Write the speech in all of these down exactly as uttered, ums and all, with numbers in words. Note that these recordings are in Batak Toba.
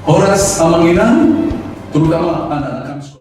Horas amang inang, terutama anak-anak kami.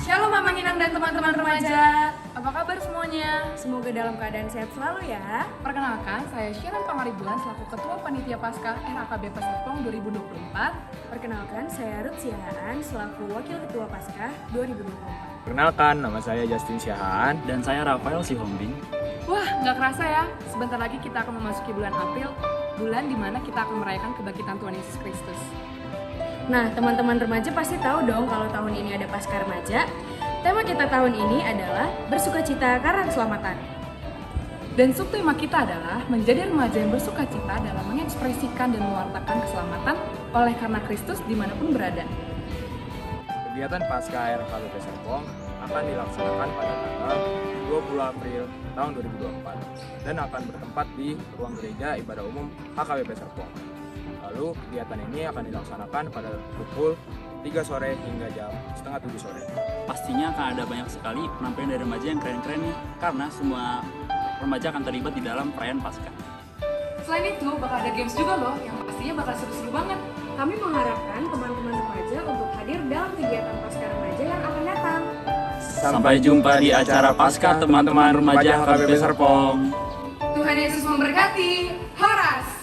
Shalom Amang Inang dan teman-teman remaja. Apa kabar semuanya? Semoga dalam keadaan sehat selalu ya. Perkenalkan, saya Shannon Pangaribuan selaku Ketua Panitia Paskah R H K B P Serpong dua ribu dua puluh empat. Perkenalkan, saya Ruth Siahaan selaku Wakil Ketua Paskah dua ribu dua puluh empat. Perkenalkan, nama saya Justin Siahaan. Dan saya Rafael Sihombing. Wah, nggak kerasa ya, sebentar lagi kita akan memasuki bulan April, bulan di mana kita akan merayakan kebangkitan Tuhan Yesus Kristus. Nah, teman-teman remaja pasti tahu dong kalau tahun ini ada Paskah Remaja. Tema kita tahun ini adalah Bersukacita Karena Keselamatan. Dan subtema kita adalah menjadi remaja yang bersukacita dalam mengekspresikan dan mewartakan keselamatan oleh karena Kristus dimanapun berada. Kegiatan Paskah R H K B P Serpong akan dilaksanakan pada tanggal dua puluh April tahun dua ribu dua puluh empat dan akan bertempat di ruang gereja ibadah umum H K B P Serpong. Lalu, kegiatan ini akan dilaksanakan pada pukul tiga sore hingga jam setengah tujuh sore. Pastinya akan ada banyak sekali penampilan dari remaja yang keren-keren nih, karena semua remaja akan terlibat di dalam perayaan Paskah. Selain itu, bakal ada games juga loh, yang pastinya bakal seru-seru banget. Kami mengharapkan teman-teman remaja untuk hadir dalam kegiatan Paskah Remaja yang akan datang. Sampai jumpa di acara Paskah teman-teman remaja H K B P Serpong. Tuhan Yesus memberkati. Horas!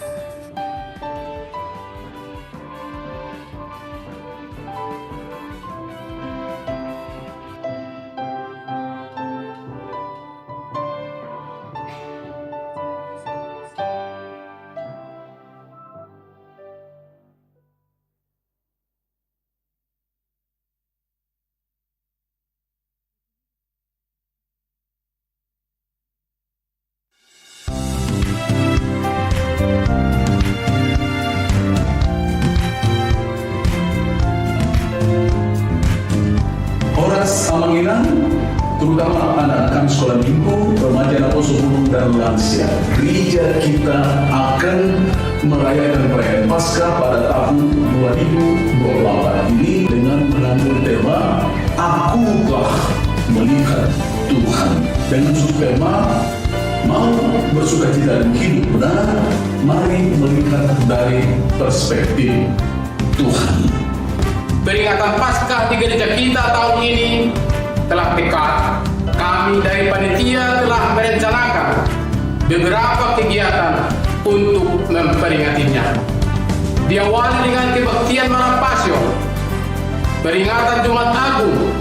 Horas amang inang, terutama anak-anak kami sekolah minggu, remaja, naposo, gunung, dan lansia. Gereja kita akan merayakan perayaan Paskah pada tahun dua ribu dua puluh delapan ini dengan mengambil tema Aku Telah Melihat Tuhan. Dengan subtema, mau bersukacita dan hidup benar, mari melihat dari perspektif Tuhan. Peringatan Paskah di gereja kita tahun ini telah dekat. Kami dari panitia telah merencanakan beberapa kegiatan untuk memperingatinya. Diawali dengan kebaktian malam Pasio, peringatan Jumat Agung,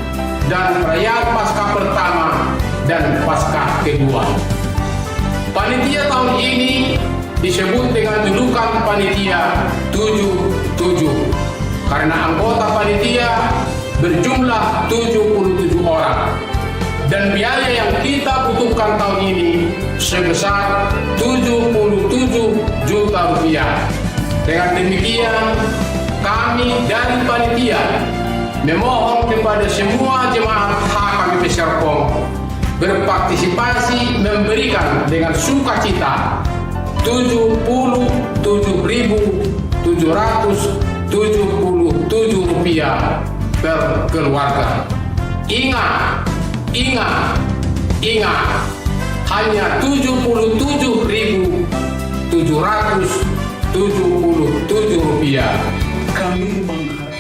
dan perayaan Paskah pertama dan Paskah kedua. Panitia tahun ini disebut dengan julukan panitia tujuh tujuh, karena anggota panitia berjumlah tujuh puluh tujuh orang. Dan biaya yang kita butuhkan tahun ini sebesar tujuh puluh tujuh juta rupiah. Dengan demikian, kami dari panitia memohon kepada semua jemaat H K B P Serpong berpartisipasi memberikan dengan sukacita tujuh puluh tujuh ribu tujuh ratus tujuh puluh tujuh rupiah per keluarga. Ingat, ingat, ingat, hanya tujuh puluh tujuh ribu tujuh ratus tujuh puluh tujuh rupiah. Kami mengharap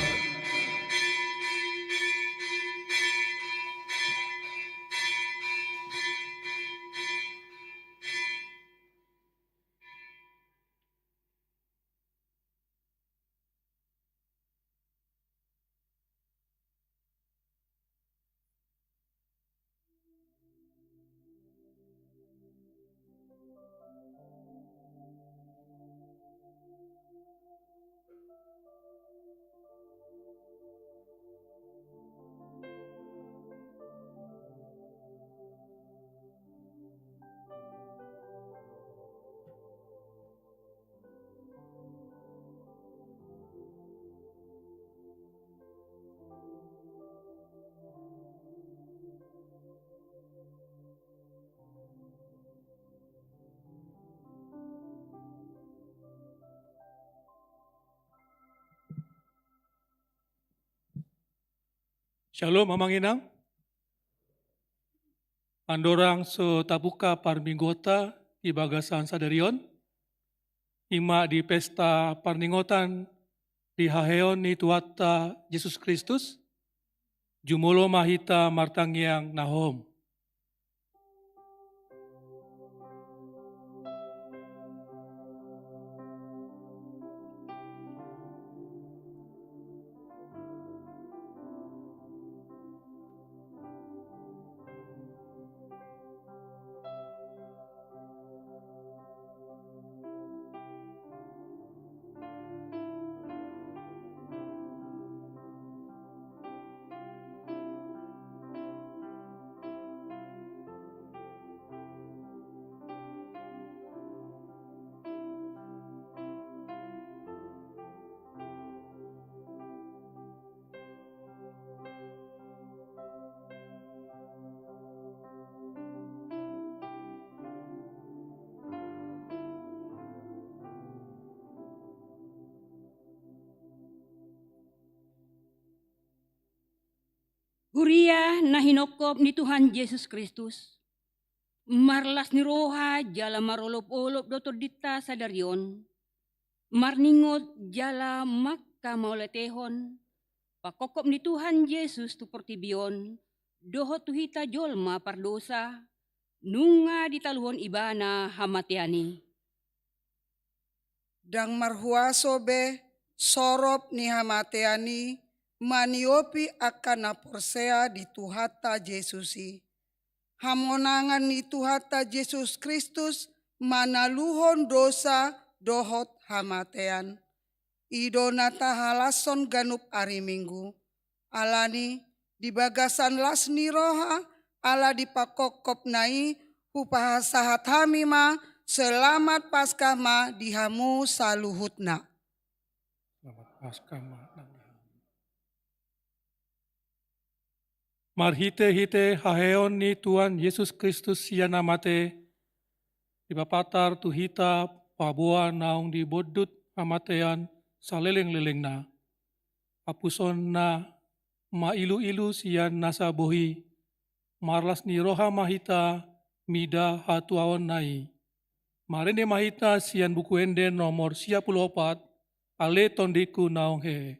Syalom, Amang Inang. Andorang so tabuka parmingguonta di bagasan sadari on, i ma di pesta parningotan di haheon ni Tuhanta Jesus Kristus, jumolo ma hita martangiang na hohom. Huria na hinophop ni Tuhan Jesus Kristus, marlas ni roha jala marolopolop do tondinta sadari on, marningot jala mangkamauliatehon pangkophop ni Tuhan Jesus tu portibi on dohot tu hita jolma pardosa, nunga ditaluhon Ibana hamatean i. Ndang marhuaso be sorop ni hamatean i maniopi angka na porsea di Tuhanta Jesus i. Hamonangan ni Tuhanta Jesus Kristus manaluhon dosa dohot hamatean. I do na tahalashon ganup ari Minggu. Alani, di bagasan las ni roha, ala di pangkophopna i, hupasahat hami ma, selamat Paskah ma di hamu saluhutna. Selamat Paskah ma nang di hamu. Marhitehite haheon ni Tuhan Jesus Kristus sian na mate, dipapatar tu hita paboa naung dibondut hamatean salelenglelengna. Hapuson na mailuilu sian nasa bohi, marlas ni roha ma hita mida hatuaonna i. Marende ma hita sian Buku Ende nomor sia pulu opat, Ale Tondingku naung hehe.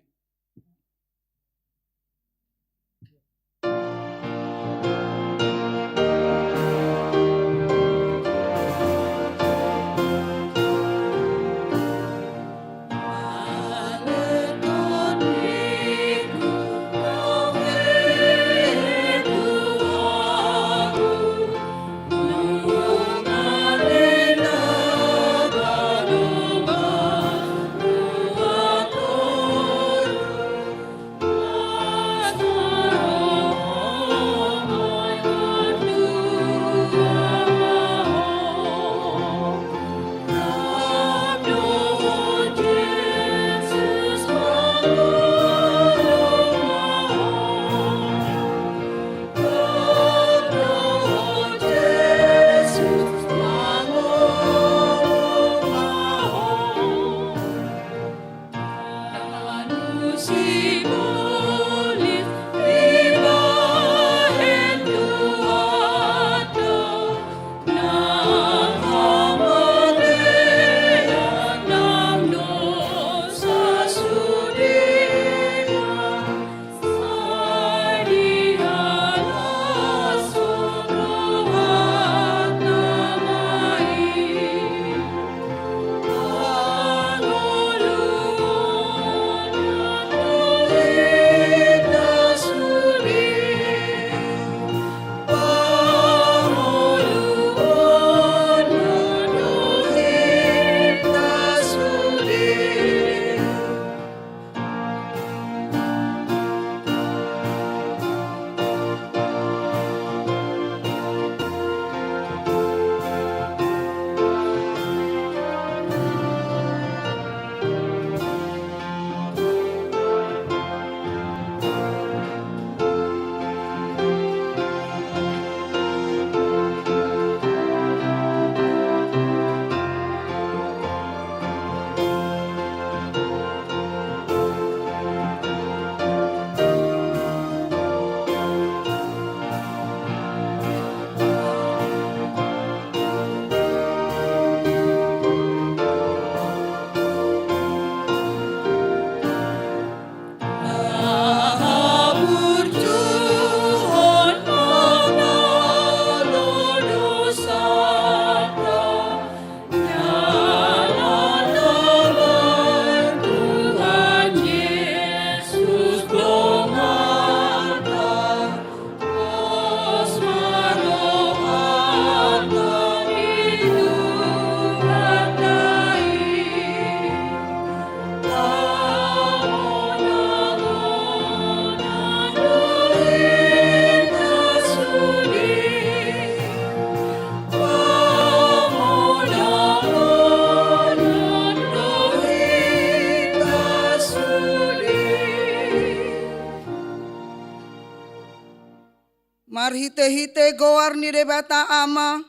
Marhite-hite goar ni Debata Ama,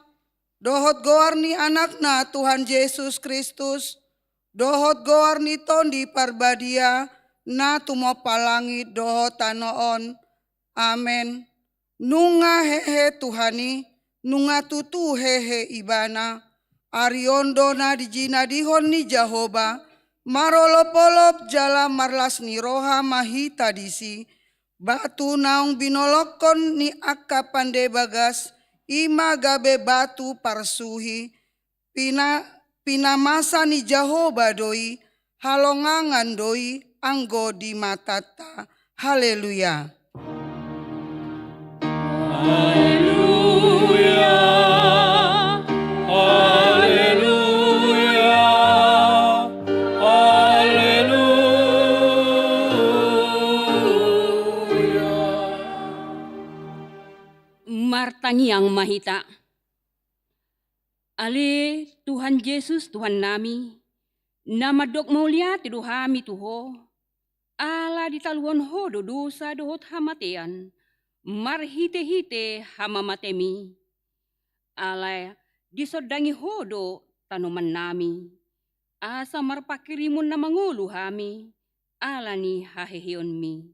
dohot goar ni Anakna Tuhan Jesus Kristus, dohot goar ni Tondi Parbadia, na tumompa langit dohot tano on. Amen. Nunga hehe Tuhan i, nunga tutu hehe Ibana, ari on do na dijinadihon ni Jahowa, marolop-olop jala marlas ni roha ma hita disi, batu naung binolongkon ni angka pande bagas, i ma gabe batu parsuhi, pina-, pinamasa ni Jahowa do i, halongangan do i anggo di matanta. Haleluya. Haleluya, haleluya, haleluya. Martangiang ma hita. Ale Tuhan Jesus, Tuhannami, na mandok mauliate do hami tu Ho, ala ditaluhon Ho do dosa dohot hamatean, marhite-hite hamamatem i. Ala disondangi Ho do tanomannami, asa marpanghirimon na mangolu hami, ala ni haheheonmi.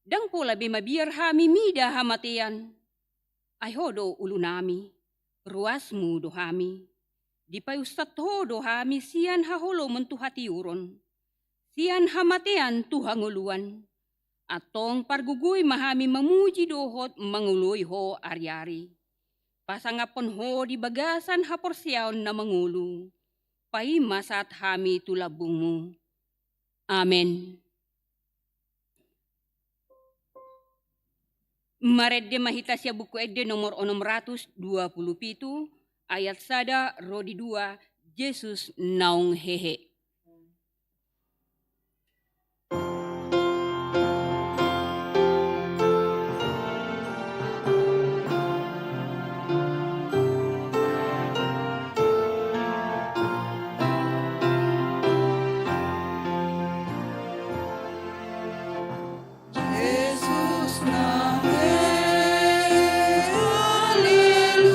Ndang pola be mabiar hami mida hamatean, ai Ho do ulunami, ruasmu do hami. Dipaiunsat Ho do hami sian haholomon tu hatiuron, sian hamatean tu hangoluan. Antong pargogoi ma hami mamuji dohot mangoloi Ho ari-ari. Pasangaphon Ho di bagasan haporseaon na mangolu. Paima sahat hami tu lambungmu. Amen. Marende ma hita sian Buku Ende nomor onom ratus dua pulu pitu, ayat sada ro di dua, Jesus naung hehe. Jesus naung hehe, haleluya.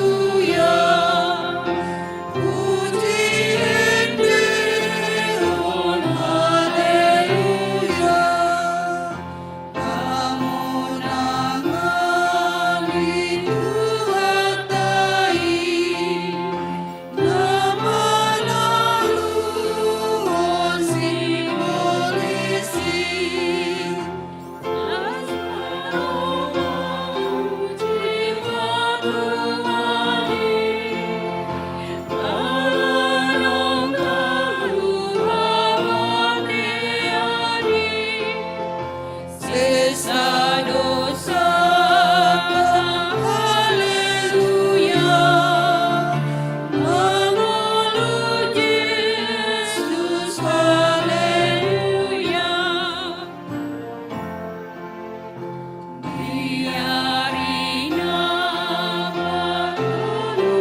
Puji ende on, haleluya. Hamonangan ni Tuhanta i, na manaluhon sibolis i. Sesa dosa, haleluya. Mangolu Jesus, haleluya. Di ari na patoluhon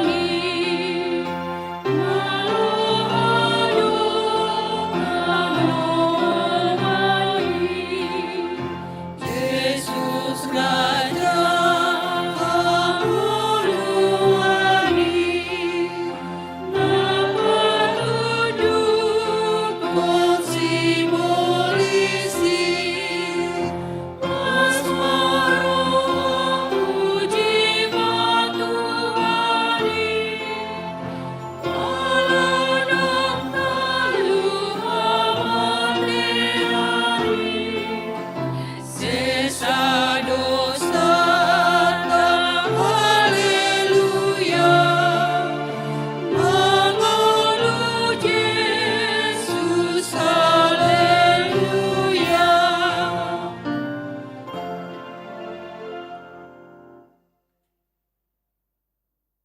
i, malo adong haholongan i, Jesus Raja haholongan i. Sesa dosanta, haleluya. Mangolu Jesus, haleluya.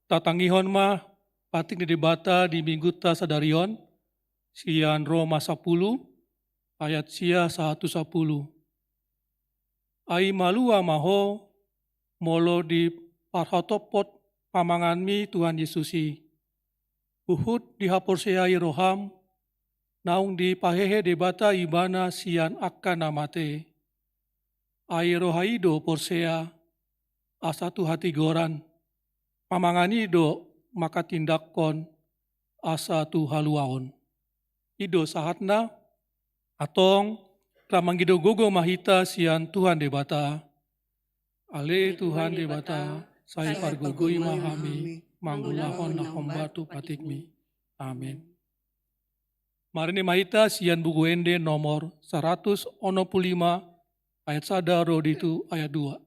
Tatangihon ma patik ni Debata di Minggunta sadari on, sian Roma sapulu, ayat sia sahat tu sapulu. Ai malua ma ho, molo diparhatophot pamanganmi Tuhan Jesus i. Huhut dihaporseai roham, naung dipahehe Debata Ibana sian angka na mate. Ai roha i do porsea, asa tu hatigoran, pamangan i do manghatindanghon asa tu haluaon. I do sahatna. Antong, lam mangido gogo ma hita sian Tuhan Debata. Ale Tuhan Debata, sai pargogoi ma hami mangulahon na hombar tu patikmi. Amen. Marende ma hita sian Buku Ende nomor saratus onom pulu lima, ayat sada ro di tu ayat dua.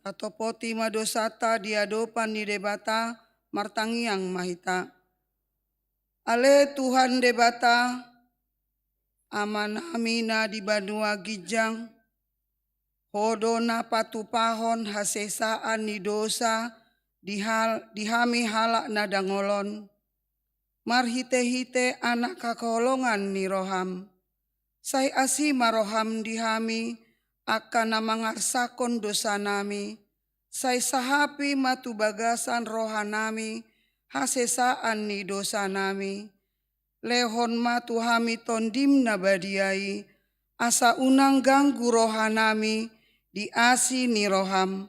Tatopoti ma dosanta di adopan ni Debata, martangiang ma hita. Ale Tuhan Debata, Amanami na di banua ginjang, Ho do na patupahon hasesaan ni dosa di hal-, di hami halak na dangol on, marhitehite Anak haholongan ni roham. Sai asi ma roham di hami, angka na mangarsahon dosanami, sai sahapi ma tu bagasan rohanami hasesaan ni dosanami. Lehon ma tu hami Tondim na badia i, asa unang ganggu rohanami di asi ni roham.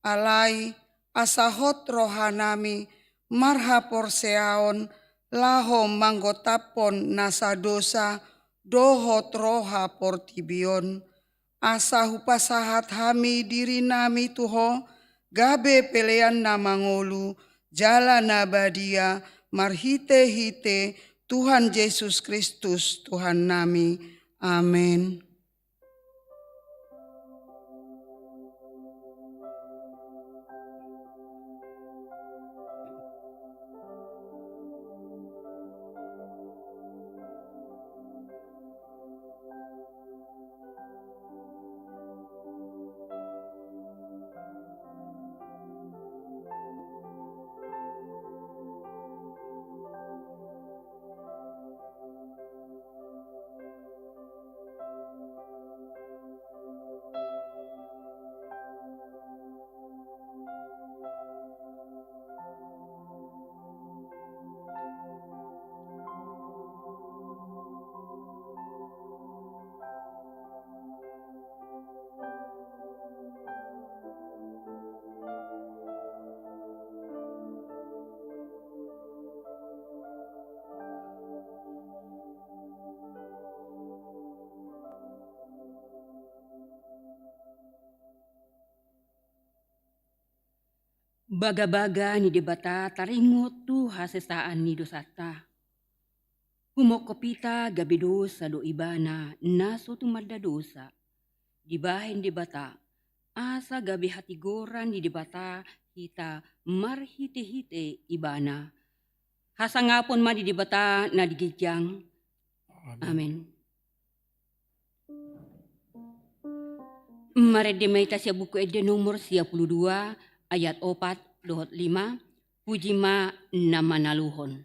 Alai asa hot rohanami marhaporseaon laho manggotaphon nasa dosa dohot roha portibi on. Asa hupasahat hami dirinami tu Ho, gabe pelean na mangolu, jala na badia, marhitehite Tuhan Jesus Kristus, Tuhannami. Amen. Bagabaga ni Debata taringot tu hasesaan ni dosanta. Humongkop hita gabe dosa do Ibana na so tumanda dosa. Dibahen Debata, asa gabe hatigoran ni Debata hita marhitehite Ibana. Hasangapon ma di Debata na di ginjang. Amen. Amen. Marende ma hita sian Buku Ende nomor sia pulu dua, ayat opat dohot lima. Puji ma na manaluhon.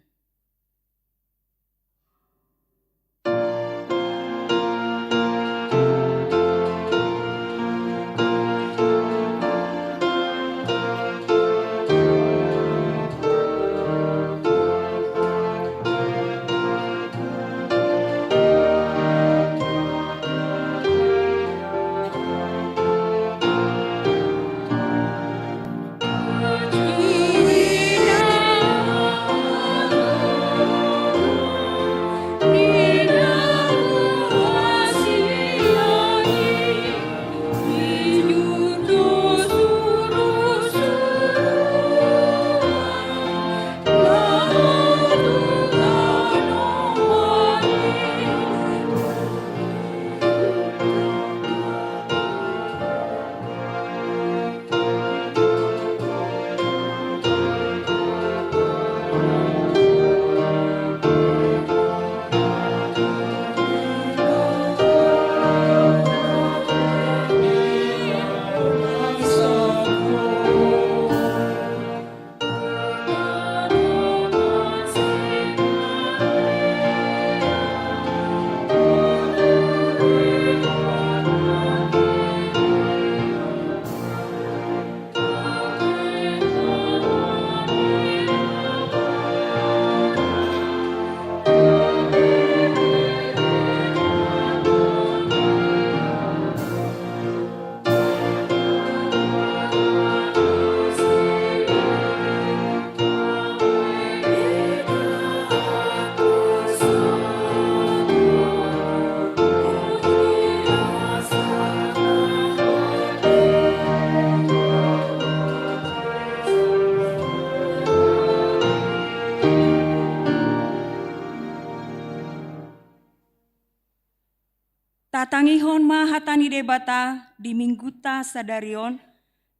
Tatangihon ma hata ni Debata di minggunta sadari on,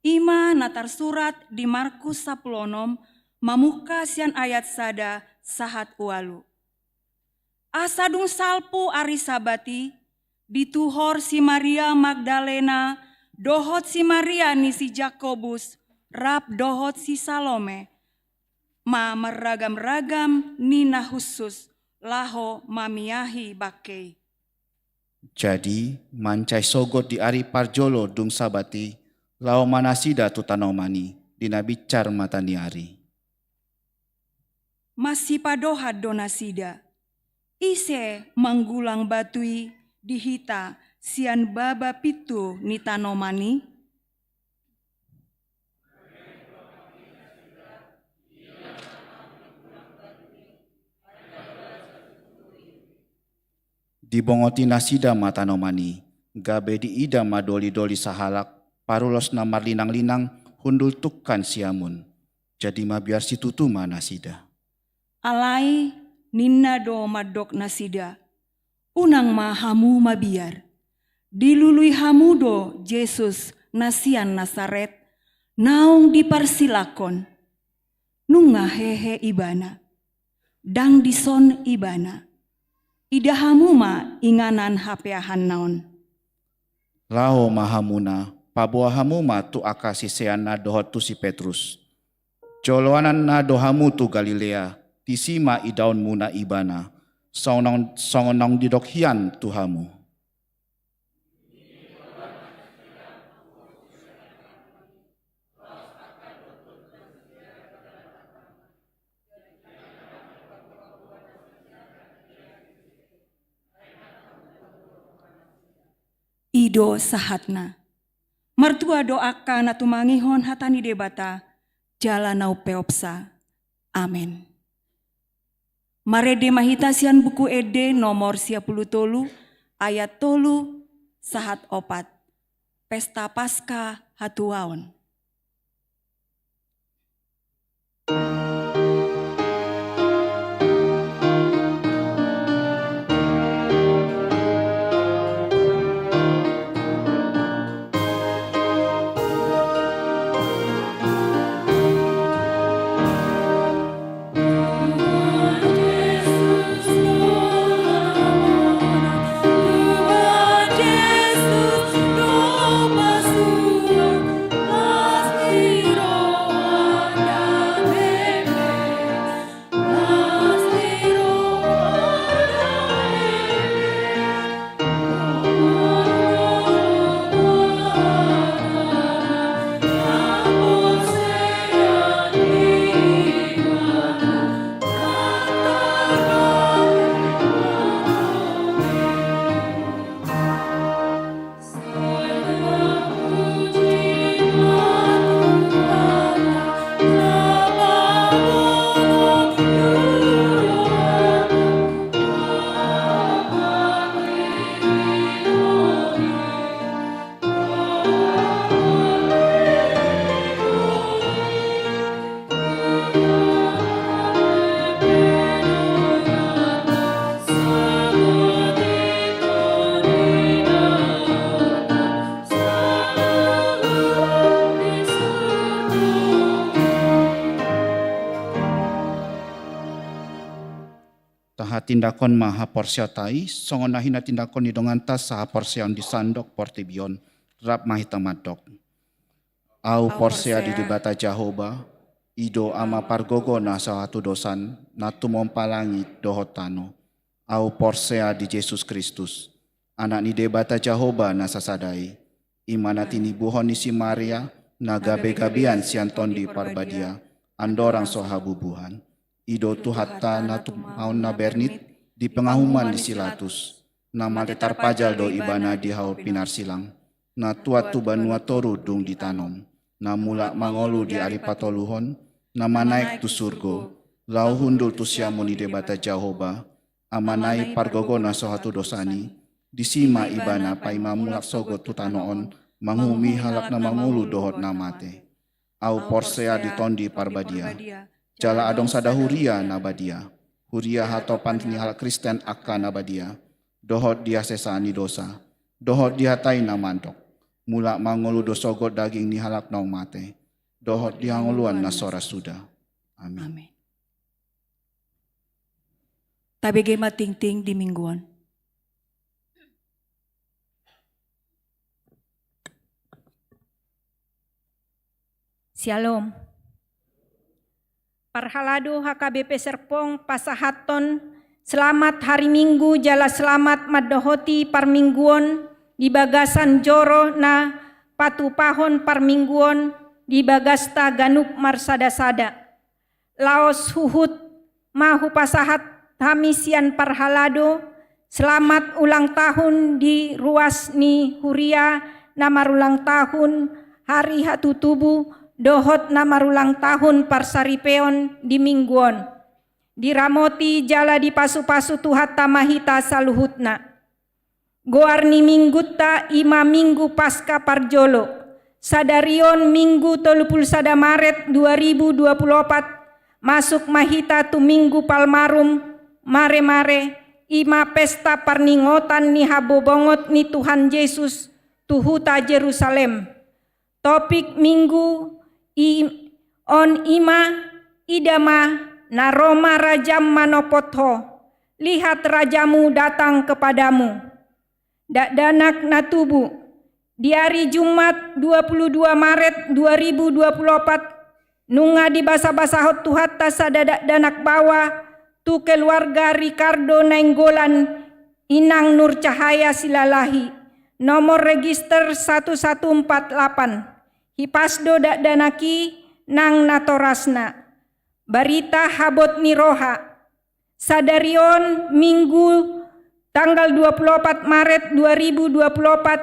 i ma na tarsurat di Markus sampulu onom, mamungka sian ayat sada sahat ualu. Asa dung salpu ari Sabat i, dituhor si Maria Magdalena dohot si Maria ni si Jakobus rap dohot si Salome ma marragam-ragam ni na hushus laho mamiahi bangke i. Jadi, mansai sogot di ari parjolo dung Sabat i, laho ma nasida tu tanoman i, di na binsar mata ni ari. Masipadohan do nasida, "Ise manggulang batu i di hita sian baba pintu ni tanoman i?" Dibongoti nasida ma tanoman i, gabe diida ma doli-doli sahalak, parulos na marlinang-linang, hundul tungkan siamun. Jadi mabiar situtu ma nasida. Alai ninna do mandok nasida, "Unang ma hamu mabiar. Dilului hamu do Jesus na sian Nasaret, naung diparsilangkon. Nunga hehe ibana. Ndang dison ibana. Ida hamu ma inganan hapeahanna on." Laho ma hamuna, paboa hamu ma tu angka siseanna dohot tu si Petrus. Joloananna do hamu tu Galilea, disi ma idaonmuna ibana, songon, songon naung didok hian tu hamu. I do sahatna. Martua do angka na tumangihon hata ni Debata, jala na umpeopsa. Amen. Marende ma hita sian Buku Ende nomor sia pulu tolu, ayat tolu sahat opat. Pesta Paskah hatuaon. Tahatindangkon ma haporseaonta i, songon na hinatindangkon ni donganta sahaporseaon di sandok portibi on, rap ma hita mandok. Au porsea di Debata Jahowa, i do Ama pargogo na so hatudosan, na tumompa langit dohot tano. Au porsea di Jesus Kristus, Anak ni Debata Jahowa na sasada i, i ma na tinibuhon ni si Maria, na gabe gabean sian Tondi Parbadia, andorang so habubuhan. I do Tuhanta na tumaon na bernit di pengahuman ni si Latus, na mate tarpajal do ibana di hau pinarsilang, na tuat tu banua toru dung ditanom, na mulak mangolu di ari patoluhon, na manaek tu surgo, laho hundul tu siamun ni Debata Jahowa, Amana i pargogo na so hatudosan i, disi ma ibana paima mulak sogot tu tano on, manguhumi halak na mangolu dohot na mate. Au porsea di Tondi Parbadia. Jala adong sada huria na badia. Huria hatopan ni halak Kristen angka na badia. Dohot di hasesaan ni dosa. Dohot di hata i na mandok, mulak ma ngolu do sogot daging ni halak naung mate, dohot di hangoluan na so ra suda. Amin. Amin. Tabege ma tingting di minggu on. Syalom. Parhalado H K B P Serpong pasahathon selamat hari Minggu jala selamat mandohoti parmingguon di bagasan joro na patupahon parmingguon di bagasta ganup marsada-sada. Laos huhut ma hupasahat hami sian parhalado, selamat ulang tahun di ruas ni huria na marulang tahun, hari hatutubu, dohot na marulang tahun parsaripeon di minggu on. Diramoti jala dipasu-pasu Tuhanta ma hita saluhutna. Goar ni minggunta i ma Minggu Paska parjolo. Sadari on Minggu tolu pulu sada Maret dua ribu dua pulu opat, masuk ma hita tu Minggu Palmarum, Mare-mare, i ma pesta parningotan ni habobongot ni Tuhan Jesus tu huta Jerusalem. Topik minggu i on i ma, ida ma, na ro ma rajam manopot ho, lihat rajamu datang kepadamu. Dakdanak na tubu. Di ari Jumat dua pulu dua Maret dua ribu dua pulu opat, nunga dibasa-basahon Tuhanta sada dakdanak baoa tu keluarga Ricardo Nainggolan, inang Nur Cahaya Silalahi, nomor register satu satu empat lapan. Hipas do dakdanak i nang natorasna. Barita habot ni roha. Sadari on Minggu tanggal dua pulu opat Maret dua ribu dua pulu opat,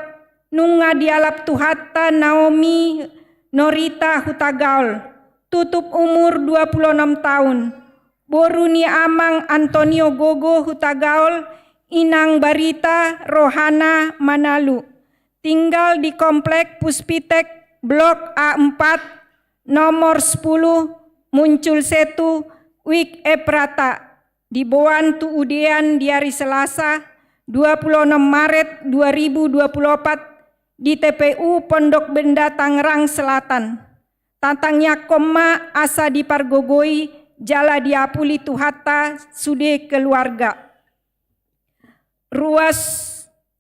nunga dialap Tuhanta Naomi Norita Hutagaol, tutup umur dua pulu onom taon, boru ni amang Antonio Gogo Hutagaol, inang Barita Rohana Manalu, tinggal di Komplek Puspitek, Blok A empat, nomor sepuluh, Muncul Setu, Wijk Epprata, diboan tu udean di ari Selasa, dua pulu onom Maret dua ribu dua pulu opat, di T P U Pondok Benda Tangerang Selatan. Tatangiangkon ma asa dipargogoi jala diapuli Tuhanta sude keluarga. Ruas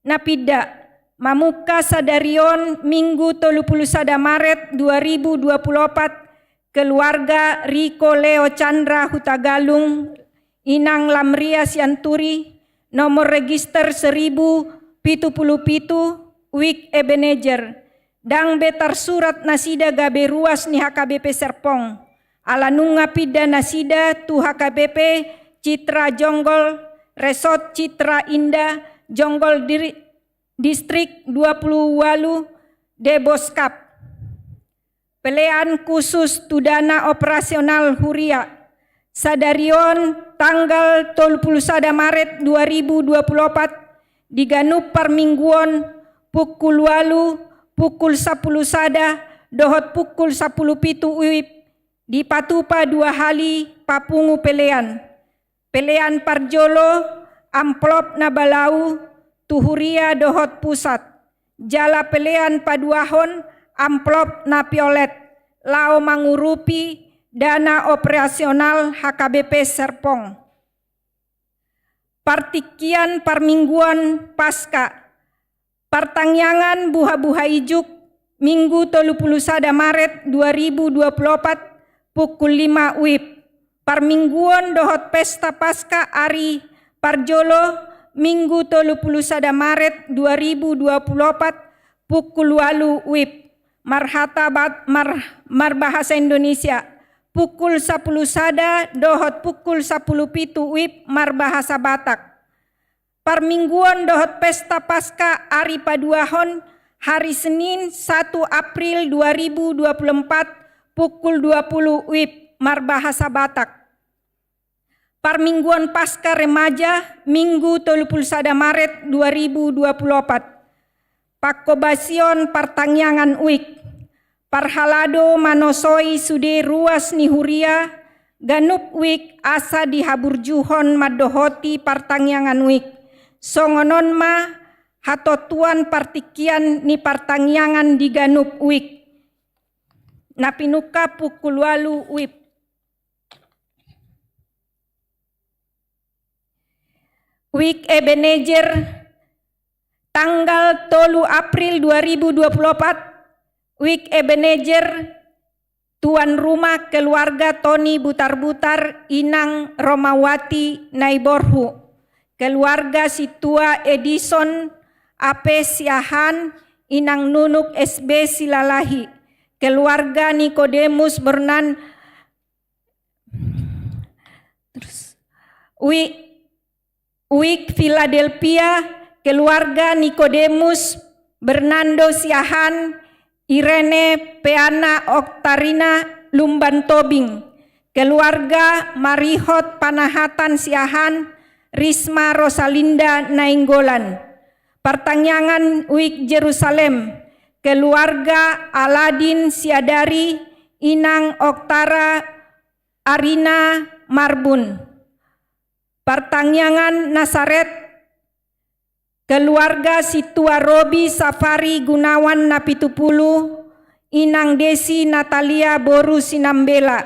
na pinda. Mamungka sadari on Minggu tolu pulu sada Maret dua ribu dua pulu opat, keluarga Riko Leo Chandra Hutagalung, inang Lamria Sianturi, nomor register seribu pitu pulu pitu, Wijk Ebenezer. Ndang be tarsurat nasida gabe ruas ni H K B P Serpong. Ala nunga pinda nasida tu H K B P Citra Jonggol, Resort Citra Indah, Jonggol Diri-, Distrik dua pulu ualu, Deboskap. Pelean khusus tu dana operasional huria. Sadari on tanggal tolu pulu sada Maret dua ribu dua pulu opat, di ganup parmingguon, pukul ualu, pukul sampulu sada, dohot pukul sampulu pitu WIB, dipatupa dua hali papungu pelean. Pelean parjolo, amplop na balau, tu huria dohot pusat. Jala pelean paduahon, amplop na piolet, laho mangurupi dana operasional H K B P Serpong. Partingkian parmingguon Paska. Partangiangan buha-buha ijuk, Minggu tolu pulu sada Maret dua ribu dua pulu opat, pukul lima WIB. Parmingguon dohot pesta Paska ari parjolo, Minggu tolu pulu sada Maret dua ribu dua pulu opat, pukul ualu WIB. Marhata bat-, mar-, marbahasa Indonesia, pukul sampulu sada dohot pukul sampulu pitu WIB marbahasa Batak. Parmingguon dohot pesta Paska ari paduahon, hari Senin satu April dua ribu dua puluh empat, pukul dua puluh WIB marbahasa Batak. Parmingguon Paska Remaja, Minggu tolu pulu sada Maret dua ribu dua puluh opat. Panghobasion partangiangan WIB. Parhalado manosoi sude ruas ni huria, ganup WIB asa dihaburjuhon mandohoti partangiangan WIB. Songon on ma hatotuan partingkian ni partangiangan di ganup wijk. Na pinungka pukul ualu wib. Wijk Ebenezer, tanggal tolu April dua ribu dua puluh opat, Wijk Ebenezer, tuan rumah keluarga Toni Butarbutar, Inang Romawati Naiborhu, keluarga Sintua Edison A P Siahaan, Inang Nunuk S B Silalahi, keluarga Nikodemus Bernan, terus, Wi-, Wijk Philadelphia, keluarga Nikodemus Bernardo Siahaan, Irene Peana Oktarina Lumban Tobing, keluarga Marihot Panahatan Siahaan, Risma Rosalinda Nainggolan. Partangiangan Wijk Jerusalem, keluarga Aladin Siadari, Inang Oktara Arina Marbun. Partangiangan Nasaret, keluarga Sintua Robi Safari Gunawan Napitupulu, Inang Desi Natalia boru Sinambela.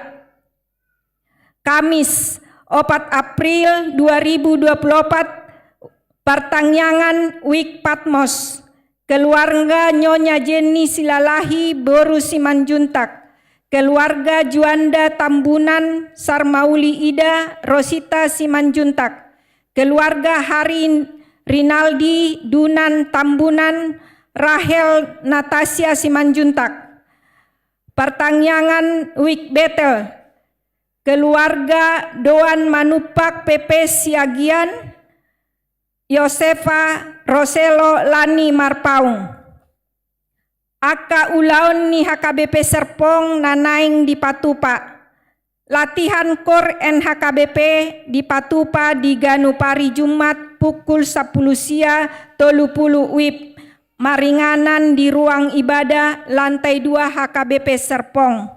Kamis, opat April dua ribu dua puluh opat, partangiangan Wijk Patmos, keluarga Nyonya Jenny Silalahi boru Simanjuntak, keluarga Juanda Tambunan Sarmauli Ida Rosita Simanjuntak, keluarga Hari Rinaldi Dunan Tambunan Rahel Natasia Simanjuntak. Partangiangan Wijk Betel, keluarga Doan Manumpak P P Siagian, Yosefa Roselo Lani Marpaung. Angka ulaon ni H K B P Serpong na naeng dipatupa. Latihan kor N H K B P dipatupa di ganup ari Jumat pukul sampulu sia tolu pulu wib, maringanan di ruang ibadah lantai dua H K B P Serpong.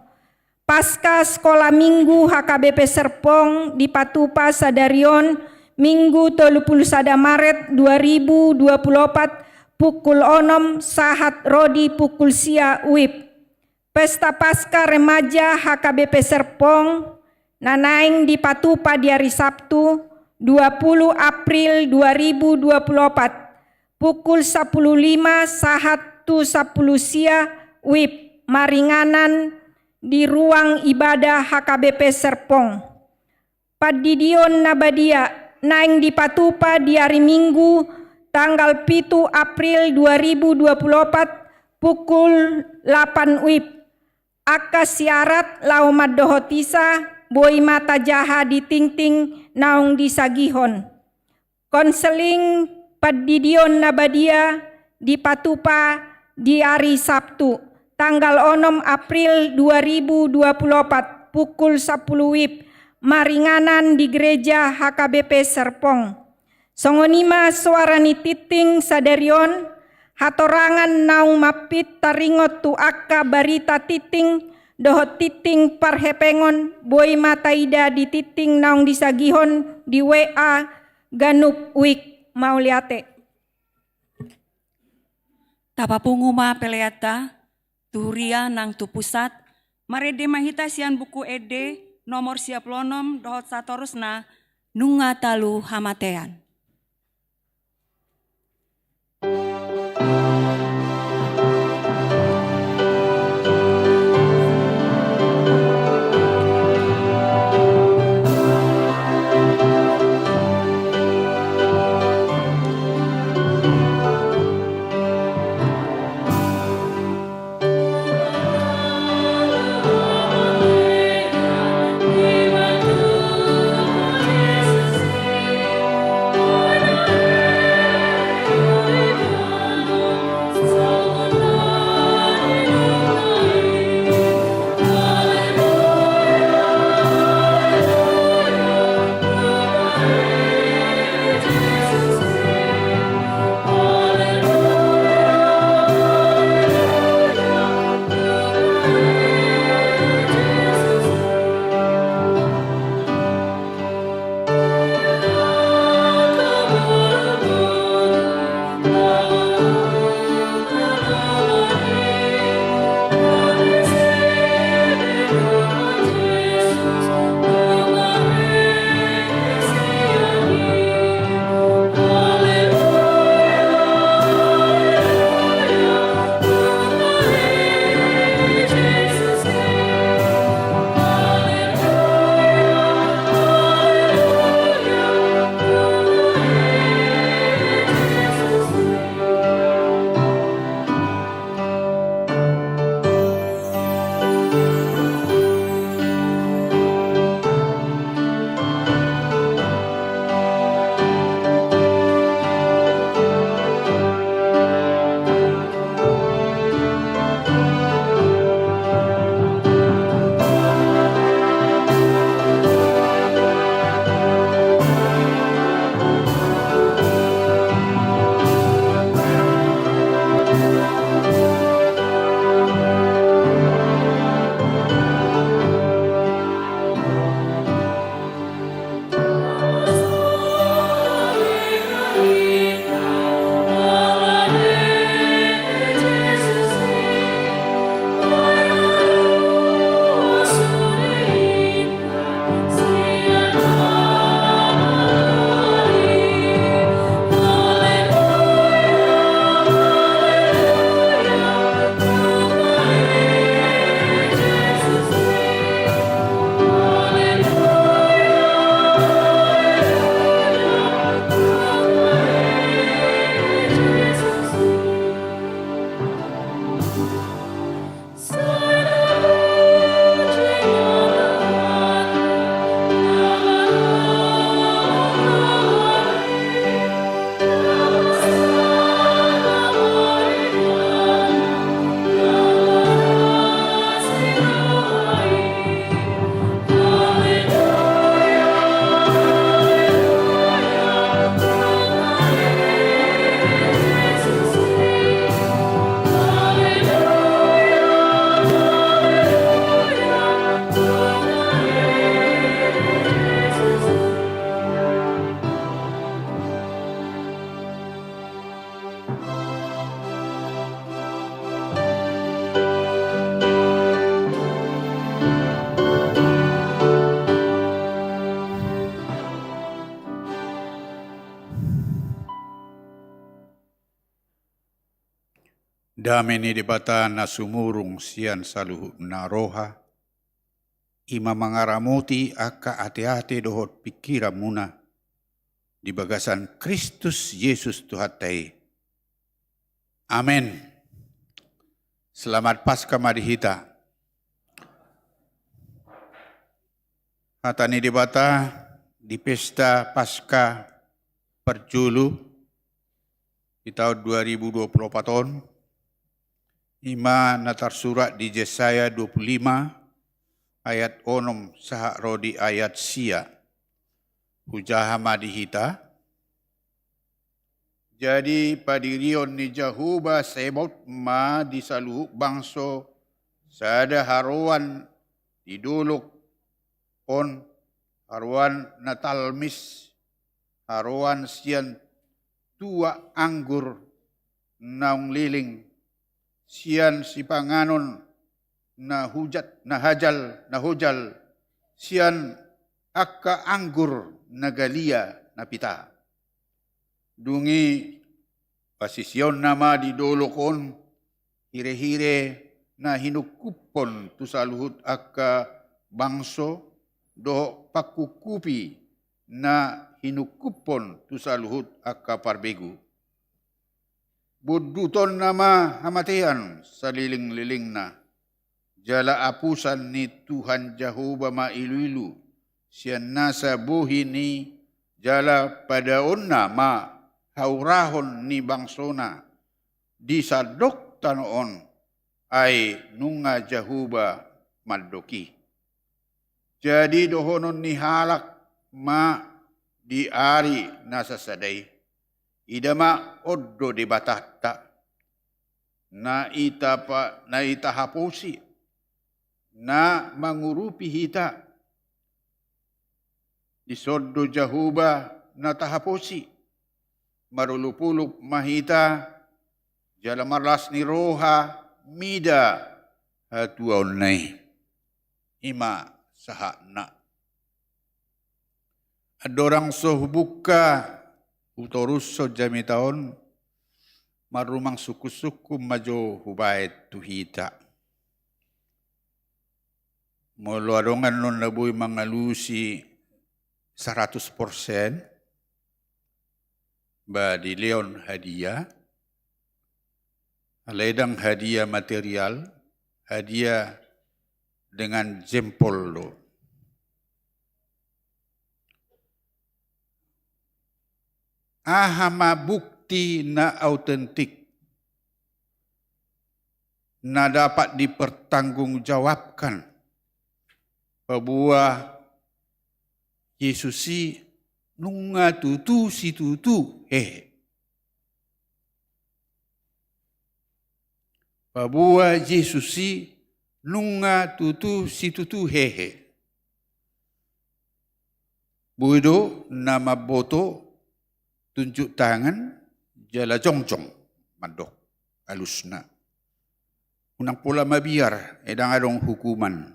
Paska Sekolah Minggu H K B P Serpong dipatupa sadari on, Minggu tolu pulu sada Maret dua ribu dua pulu opat, pukul onom sahat ro di pukul sia wib. Pesta Paska Remaja H K B P Serpong na naeng dipatupa di ari Sabtu, dua pulu April dua ribu dua pulu opat, pukul sampulu lima sahat tu sampulu sia wib, maringanan di ruang ibadah H K B P Serpong. Pandidion na badia naeng dipatupa di ari Minggu, tanggal pitu April dua ribu dua pulu opat, pukul lapan wib. Angka syarat laho mandohot hita, boi ma tajaha di tingting naung disagihon. Konseling pandidion na badia dipatupa di ari Sabtu, tanggal onom April dua ribu dua pulu opat, pukul sampulu wib, maringanan di Gereja H K B P Serpong. Songon i ma soara ni tingting sadari on, hatorangan naung mampit taringot tu angka barita tingting dohot tingting parhepengon, boi ma taida di tingting naung disagihon di W A ganup wik. Mauliate. Tapapungu ma peleanta tu huria nang tu pusat, marende ma hita sian Buku Ende nomor sia pulu onom dohot satorusna, Nunga Talu Hamatean. Dame ni Debata na sumurung sian saluhutna roha, i ma mangaramoti angka ateate dohot pingkiranmuna di bagasan Kristus Jesus Tuhanta i. Amen. Selamat Paskah ma di hita. Hata ni Debata di pesta Paskah parjolo di taon dua ribu dua puluh opat on, i ma na tarsurat di Jesaya dua puluh lima ayat onom sahat ro di ayat sia. Hujaha ma di hita. Jadi padirion ni Jahowa Sebaot ma di saluhut bangso sada haroan di dolok on, haroan na talmis, haroan sian tuak anggur naung liling, sian sipanganon na hujat, na hajal, na hojal, sian angka anggur na galia na pita. Dung i pasisionna ma di dolok on hirehire na hinungkuphon tu saluhut angka bangso dohot pangkungkupi na hinungkuphon tu saluhut angka parbegu. Bondutonna ma hamatean salelenglelengna, jala apusan ni Tuhan Jahowa ma iluilu sian nasa bohi ni, jala padaonna ma haurahon ni bangsona di sandok tano on, ai nunga Jahowa mandok i. Jadi dohonon ni halak ma di ari na sasada i: Ida ma, on do Debatanta, na ita pa-, na ita haposi, na mangurupi hita. Dison do Jahowa na tahaposi. Marolopolop ma hita jala marlas ni roha mida hatuaonna i. I ma sahatna. Andorang so hubungka, hutorushon jamita on, marrumang sungkunsungkun ma jo hubaen tu hita. Molo adong annon na boi mangalusi saratus persen, ba dilehon hadia, alai ndang hadia material, hadia dengan jempol do. Aha ma bukti na autentik na dapat dipertanggungjawabkan paboa Jesus i nunga tutu situtu hehe? Paboa Jesus i nunga tutu situtu hehe. Boi do na mamboto tunjuk tangan jala jongjong mandok alusna. Unang pola mabiar, ndang adong hukuman.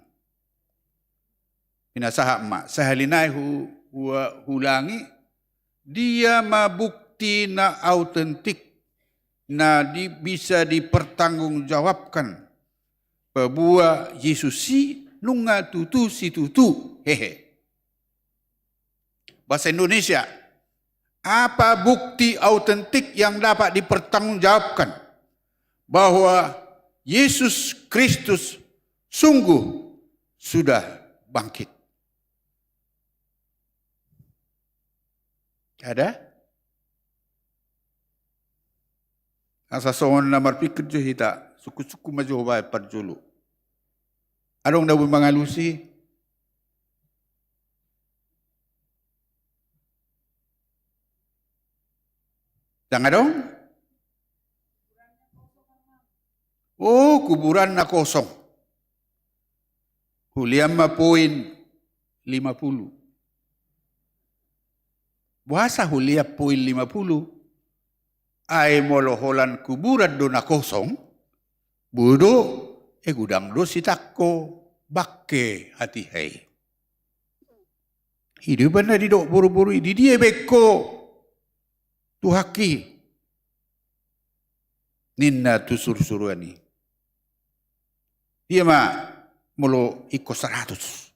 Pinasahat ma, sahali nai hu-, hu-, huulangi, dia ma bukti na autentik, na di-, bisa dipertanggungjawabkan paboa Jesus i nunga tutu situtu hehe? Bahasa Indonesia, apa bukti autentik yang dapat dipertanggungjawabkan bahwa Yesus Kristus sungguh sudah bangkit? Ada? Asa songon na marpingkir jo hita, sungkunsungkun ma jo hubaen parjolo. Adong na boi mangalusi? Ndang adong? Oh, kuburanna kosong. Hulean ma poin lima puluh. Boasa hulean poin lima puluh? Ai molo holan kuburan do na kosong, boi do, eh, godang do sitangko bangke hatiha i. I do umbahen na didok boruboru i, di dia baenku Tuhanki? ninna tu surusuruan i. Dia ma molo ingkon saratus.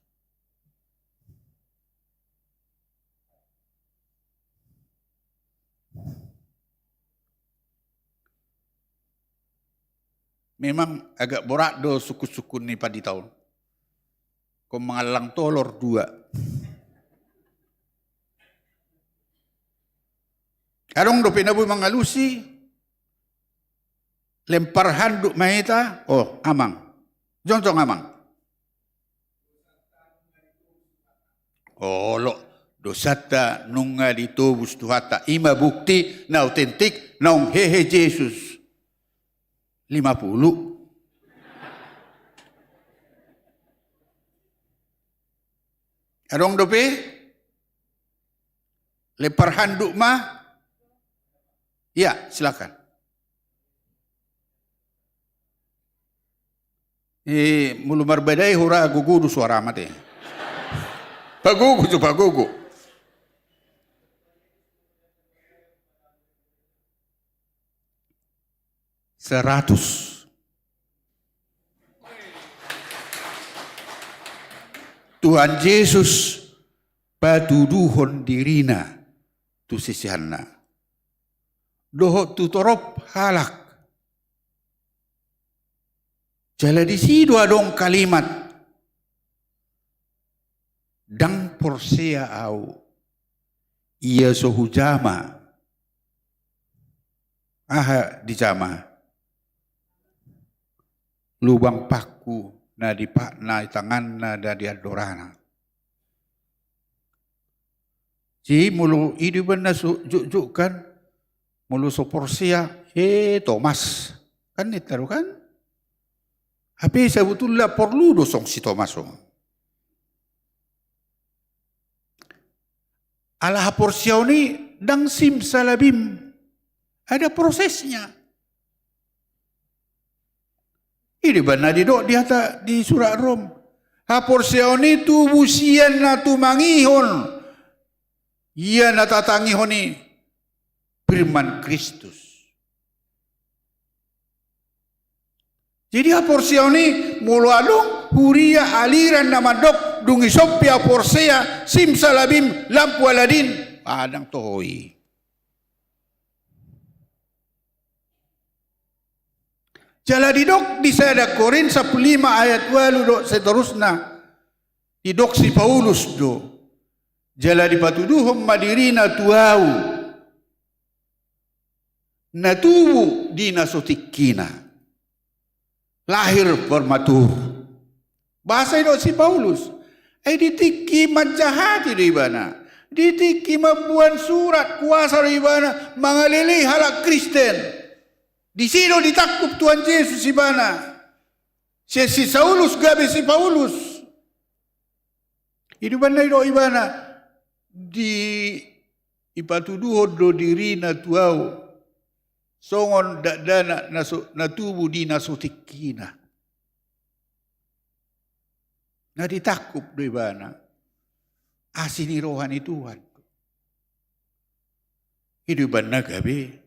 Memang agak borat do sungkunsungkun ni pandita on. Ingkon mangallang tolor dua. Adong dope na boi mangalusi, lempar handuk ma hita, oh, amang. Jongjong, amang. Olo, dosanta nunga ditobus Tuhanta. I ma bukti na otentik naung hehe Jesus. Lima puluh. Adong dope? Lempar handuk ma. Ya, silakan. Eh, molo marbadai hora gogo do suara mate. Pagogo jo, pagogo. Saratus. Tuhan Jesus patuduhon dirina tu siseanna. Dohot tu torop halak. Jala disi do adong kalimat, ndang porsea au, ia so hujama. Aha dijama? Lubang paku na di pa-, na di tanganna, na di andorana. Jadi molo i do iba na so jotjot kan, molo so porsea, he Tomas. Kan ninna do kan? Hape sabotulna porlu do songon si Tomas on. Ala haporseaon i ndang simsalabim. Ada prosesnya. I do iba na didok di hata di surat Rom. Haporseaon i tubu sian na tumangihon. Ia na tatangihon i firman Kristus. Jadi haporseaon i molo adong huria aliran na mandok dung i sompi haporsea simsalabim lampu Aladin, ah, ndang toho i. Jala didok di sada Korint sampulu lima ayat ualu dohot seterusna. Didok si Paulus do. Jala dipatuduhon ma dirina tu au. Na tubu di na so tingkina. Lahir prematur. Bahasa i do si Paulus. Ai di tingki manjahati do ibana. Di tingki mamboan surat kuasa do ibana mangalelei halak Kristen. Disi do ditangkup Tuhan Jesus ibana. Sian si Saulus gabe si Paulus. I do umbahen na didok ibana, di, dipatuduhon do dirina tu au songon dakdanak na so, na tubu di na so tingkina. Na ditangkup do ibana asi ni roha ni Tuhan. I do umbahen na gabe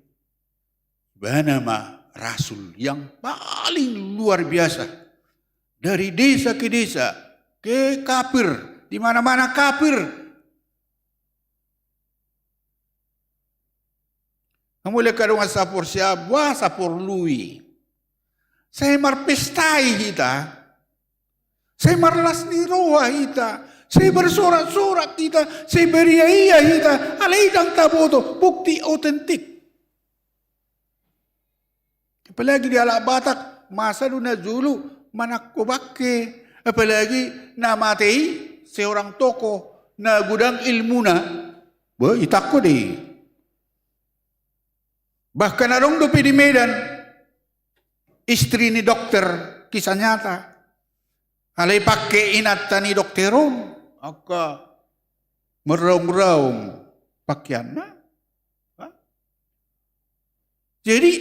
ibana ma rasul yang paling luar biasa. Dari desa ke desa, ke kafir, di mana-mana kafir. Hamu lehon angka dongan sahaporseaon, boasa porlu i? Sai marpesta i hita. Sai marlas ni roha hita, sai bersorak-sorak hita, sai beriak-iak hita, alai ndang taboto bukti otentik. Apalagi di halak Batak, masa do na jolo manangko bangke, apalagi na mate i seorang tokoh na godang ilmuna, bah, itangko do i. Bahkan adong dope di Medan, istri ni dokter, kisah nyata. Alai pangke inanta ni dokter on, angka meraung-raung pangkeanna. Hah? Jadi,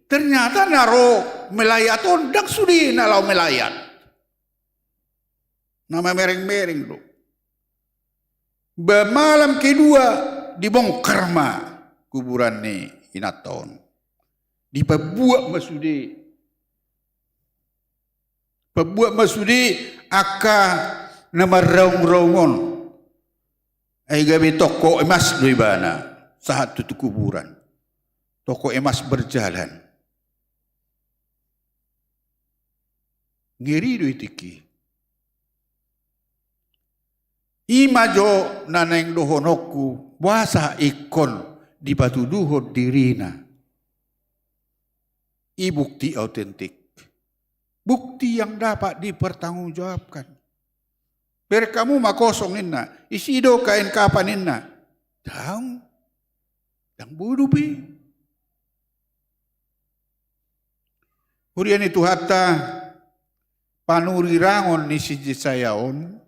ternyata na ro melayat on ndang sude na laho melayat. Na mamereng-mereng do. Ba malam kedua dibongkar ma kuburan ni inanta on. Dipambuat ma sude. Pambuat ma sude angka na marraung-raung on. Ai gabe toko emas do ibana sahat tu, tu kuburan. Toko emas berjalan. Ngeri do i tingki. I ma jo na naeng dohononku, boasa ingkon dipatuduhon dirina. I bukti autentik. Bukti yang dapat dipertanggungjawabkan. Bereng hamu ma kosong ninna, isi do kain kapan ninna. Dang, dang boi dope. Huria ni Tuhanta, panurirang ni si Jesaya on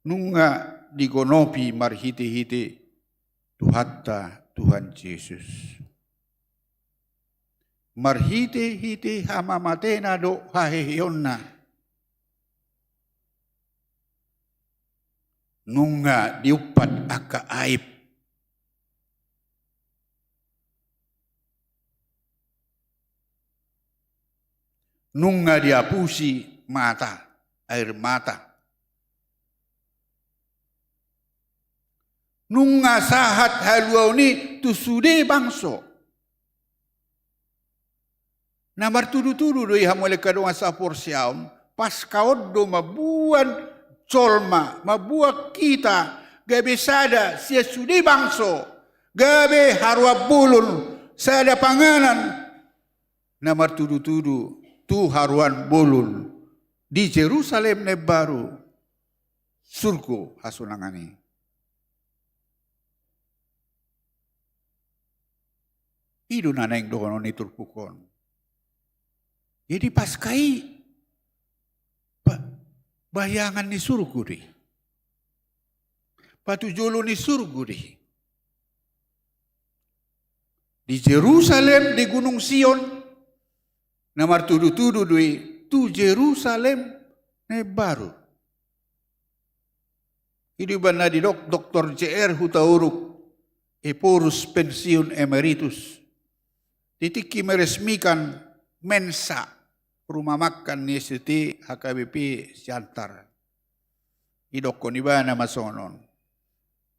nunga digonopi marhite-hite Tuhanta Tuhan Jesus. Marhite-hite hamamatena dohot haheheonna. Nunga diumpat angka aib. Nunga diapusi mata, air mata. Nunga sahat haluaon i tu sude bangso. Na martudu-tudu do i hamu ale angka dongan saporseaon, Paska on do mambuat jolma, mambuat hita gabe sada sian sude bangso, gabe haroan bolon, sada panganan. Na martudu-tudu tu haroan bolon di Jerusalem na imbaru, surgo hasonangan i. I do na naeng dohonon ni turpuk on. Jadi Paska i ba-, bayangan ni surgo do i. Patujolo ni surgo do i. Di Jerusalem, di Gunung Sion, na martudu-tudu do i tu Jerusalem na imbaru. I do umbahen na didok Doktor J R Hutauruk, Ephorus Pensiun Emeritus, di tingki meresmikan Mensa, rumah makan ni S T H K B P Siantar. Didokkon ibana ma songon on.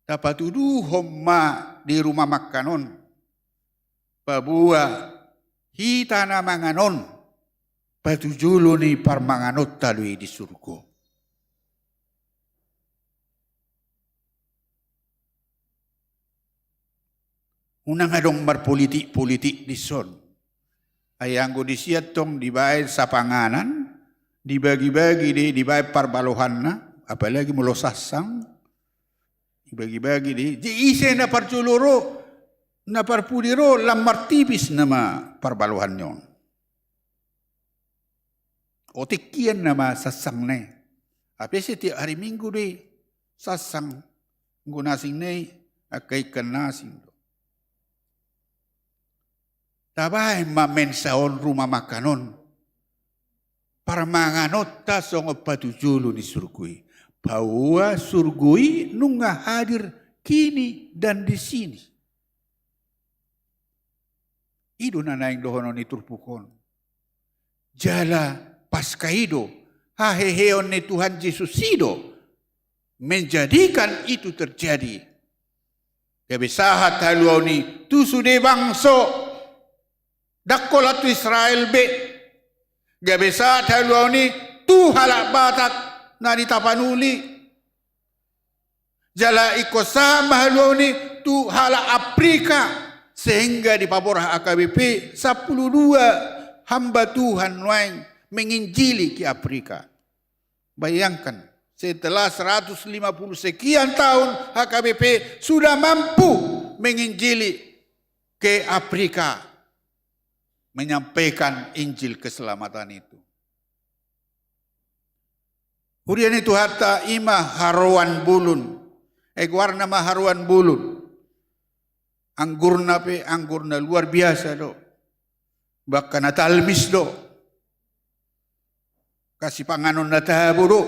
Tapatuduhon ma di rumah makan on. Paboa hita na mangan on, patujolo ni parmanganonta do i di surgo. Unang adong marpolitik-politik dison. Ai anggo disi antong dibaen sapanganan, dibagi-bagi do i, dibaen parbalohanna, apalagi molo sassang, dibagi-bagi do i. Jadi ise na parjolo ro, na parpudi ro, lam martipis nama parbalohanna on. Otik hian nama sassangna i. Hape setiap hari Minggu do i sassang, anggo na asing na i, angka ikan na asing do. Tabaen ma Mensa on, rumah makan on. Parmanganonta songon patujolo ni surgo i. Paboa surgo i nunga hadir kini dan di sini. I do na naeng dohonon ni turpuk on. Jala Paska i do, haheheon ni Tuhan Jesus i do menjadikan itu terjadi. Gabe sahat haluaon i tu sude bangso, ndang holan tu Israel be. Gabe sahat haluaon i tu halak Batak na di Tapanuli. Jala ingkon sahat ma haluaon i tu halak Afrika, sehingga dipaborhat H K B P sampulu dua hamba Tuhan nuaeng menginjili ke Afrika. Bayangkan, setelah seratus lima puluh sekian tahun H K B P sudah mampu menginjili ke Afrika, menyampaikan Injil keselamatan itu. Huria ni Tuhanta, i ma haroan bolon. Eh, goarna ma haroan bolon. Anggurna pe anggur na luar biasa do. Bahkan na talmis do. Kasi panganon na tabo do.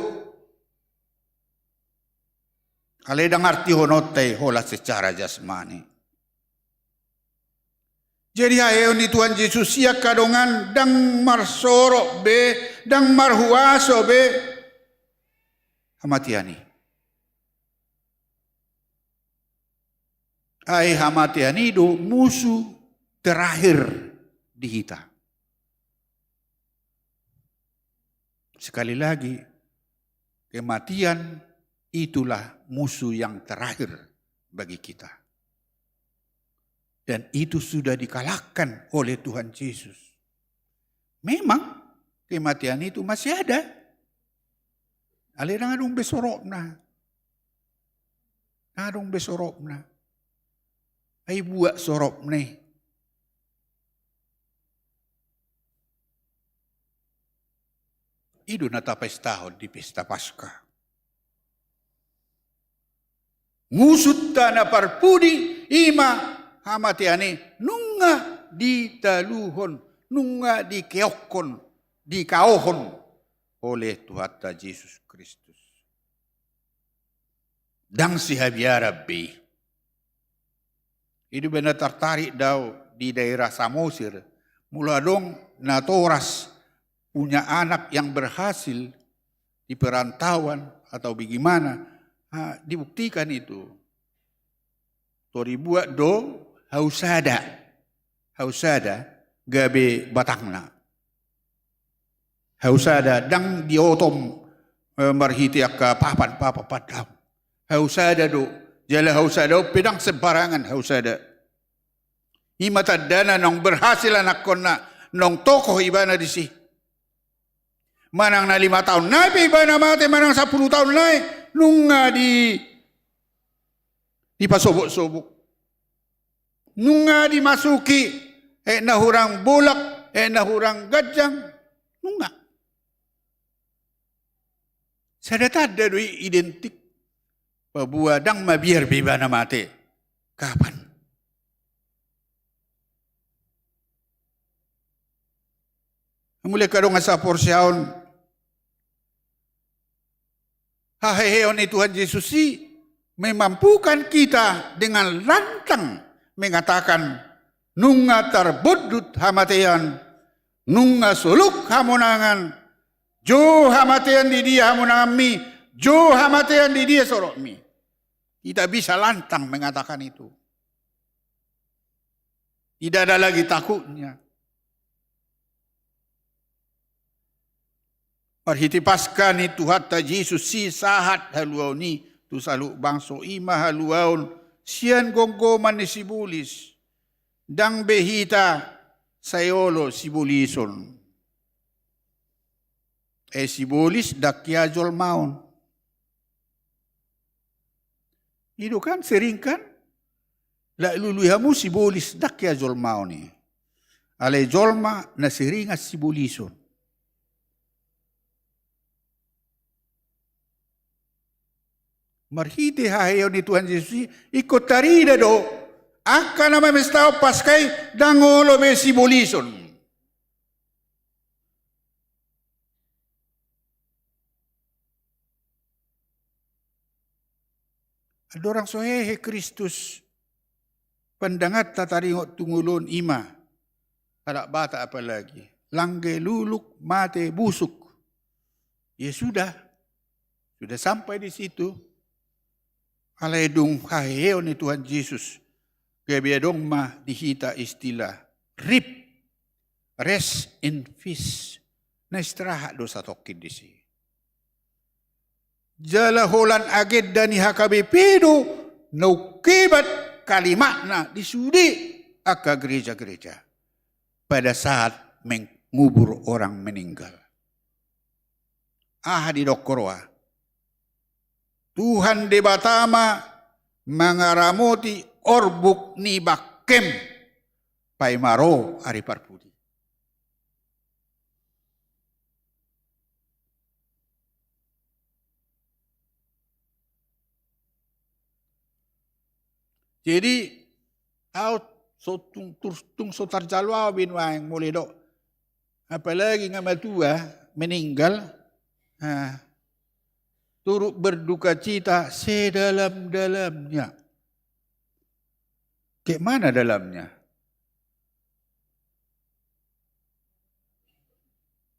Alai ndang artihononta i holan secara jasmani. Jadi haheheon ni Tuhan Jesus i angka dongan, ndang marsorop be, ndang marhuaso be hamatean i. Ai hamatean i do musu terakhir di hita. Sekali lagi, kematian itulah musuh yang terakhir bagi kita. Dan itu sudah dikalahkan oleh Tuhan Yesus. Memang kematian itu masih ada. Alai ndang adong be soropna. Ndang adong be soropna. Ai buat soropna i. I do na tapestahon di pesta Paska. Musunta na parpudi i ma hamatean i, nunga ditaluhon, nunga dikeokkon, dikaohon oleh Tuhanta Jesus Kristus. Ndang sihabiaran be i. I do umbahen na tartarik do au di daerah Samosir. Molo adong natoras punya anak yang berhasil di perantauan atau bagaimana, ha, dibuktikan itu. Tor dibuat do hausada. Hausada gabe batangna. Hausada ndang diotom, eh, marhite angka papan, papan, papan, ndang. Hausada do, jala hausada on pe ndang sembarangan hausada. I ma tandana naung berhasil anakkonna, naung tokoh ibana disi. Manang na lima taon nai pe ibana mate, manang sampulu taon nai, nunga di, dipasobok-sobok. Nunga dimasuki, eh, na hurang bolak, eh, na hurang ganjang, nunga. Sada tanda do i identik, paboa ndang mabiar be ibana mate. Kapan? Mauliate angka dongan saporseaon, haheheon ni Tuhan Jesus i memampukan kita dengan lantang mengatakan, nunga tarbondut hamatean, nunga soluk hamonangan, jo hamatean di dia hamonanganmi, jo hamatean di dia soropmi. Kita bisa lantang mengatakan itu. Tidak ada lagi takutnya. Marhite Paska ni Tuhanta Jesus i sahat haluaon i tu saluhut bangso, i ma haluaon sian gomgoman ni sibolis. Ndang be hita sai olo sibolison. Eh, sibolis ndang hea jolmaon. I do kan sering kan? Laho lului hamu sibolis, ndang hea jolmaon i. Alai jolma na seringan sibolison. Marhite haheheon ni Tuhan Jesus i, ingkon tarida do angka na mamestahon Paska i ndang olo be sibolison. Andorang so hehe Kristus, pandanganta taringot tu ngolu on, i ma halak Batak apalagi, langge luluk mate busuk. Ya sudah, sudah sampai di situ. Alai dung haheheon ni Tuhan Jesus, gabe adong ma di hita istilah R I P, rest in peace. Na istirahat do satongkin disi. Jala holan agenda ni H K B P do naung hebat kalimatna di sude angka gereja-gereja pada saat mengubur orang meninggal. Aha didok roha? Tuhan Debata ma mangaramoti orbuk ni bangkem paima ro ari parpudi. Jadi, au so tung, tur, tung so tarjalo au be nuaeng molo didok. Apalagi nga matua meninggal, ah, turut berduka cita sedalam-dalamnya. Kayak mana dalamnya?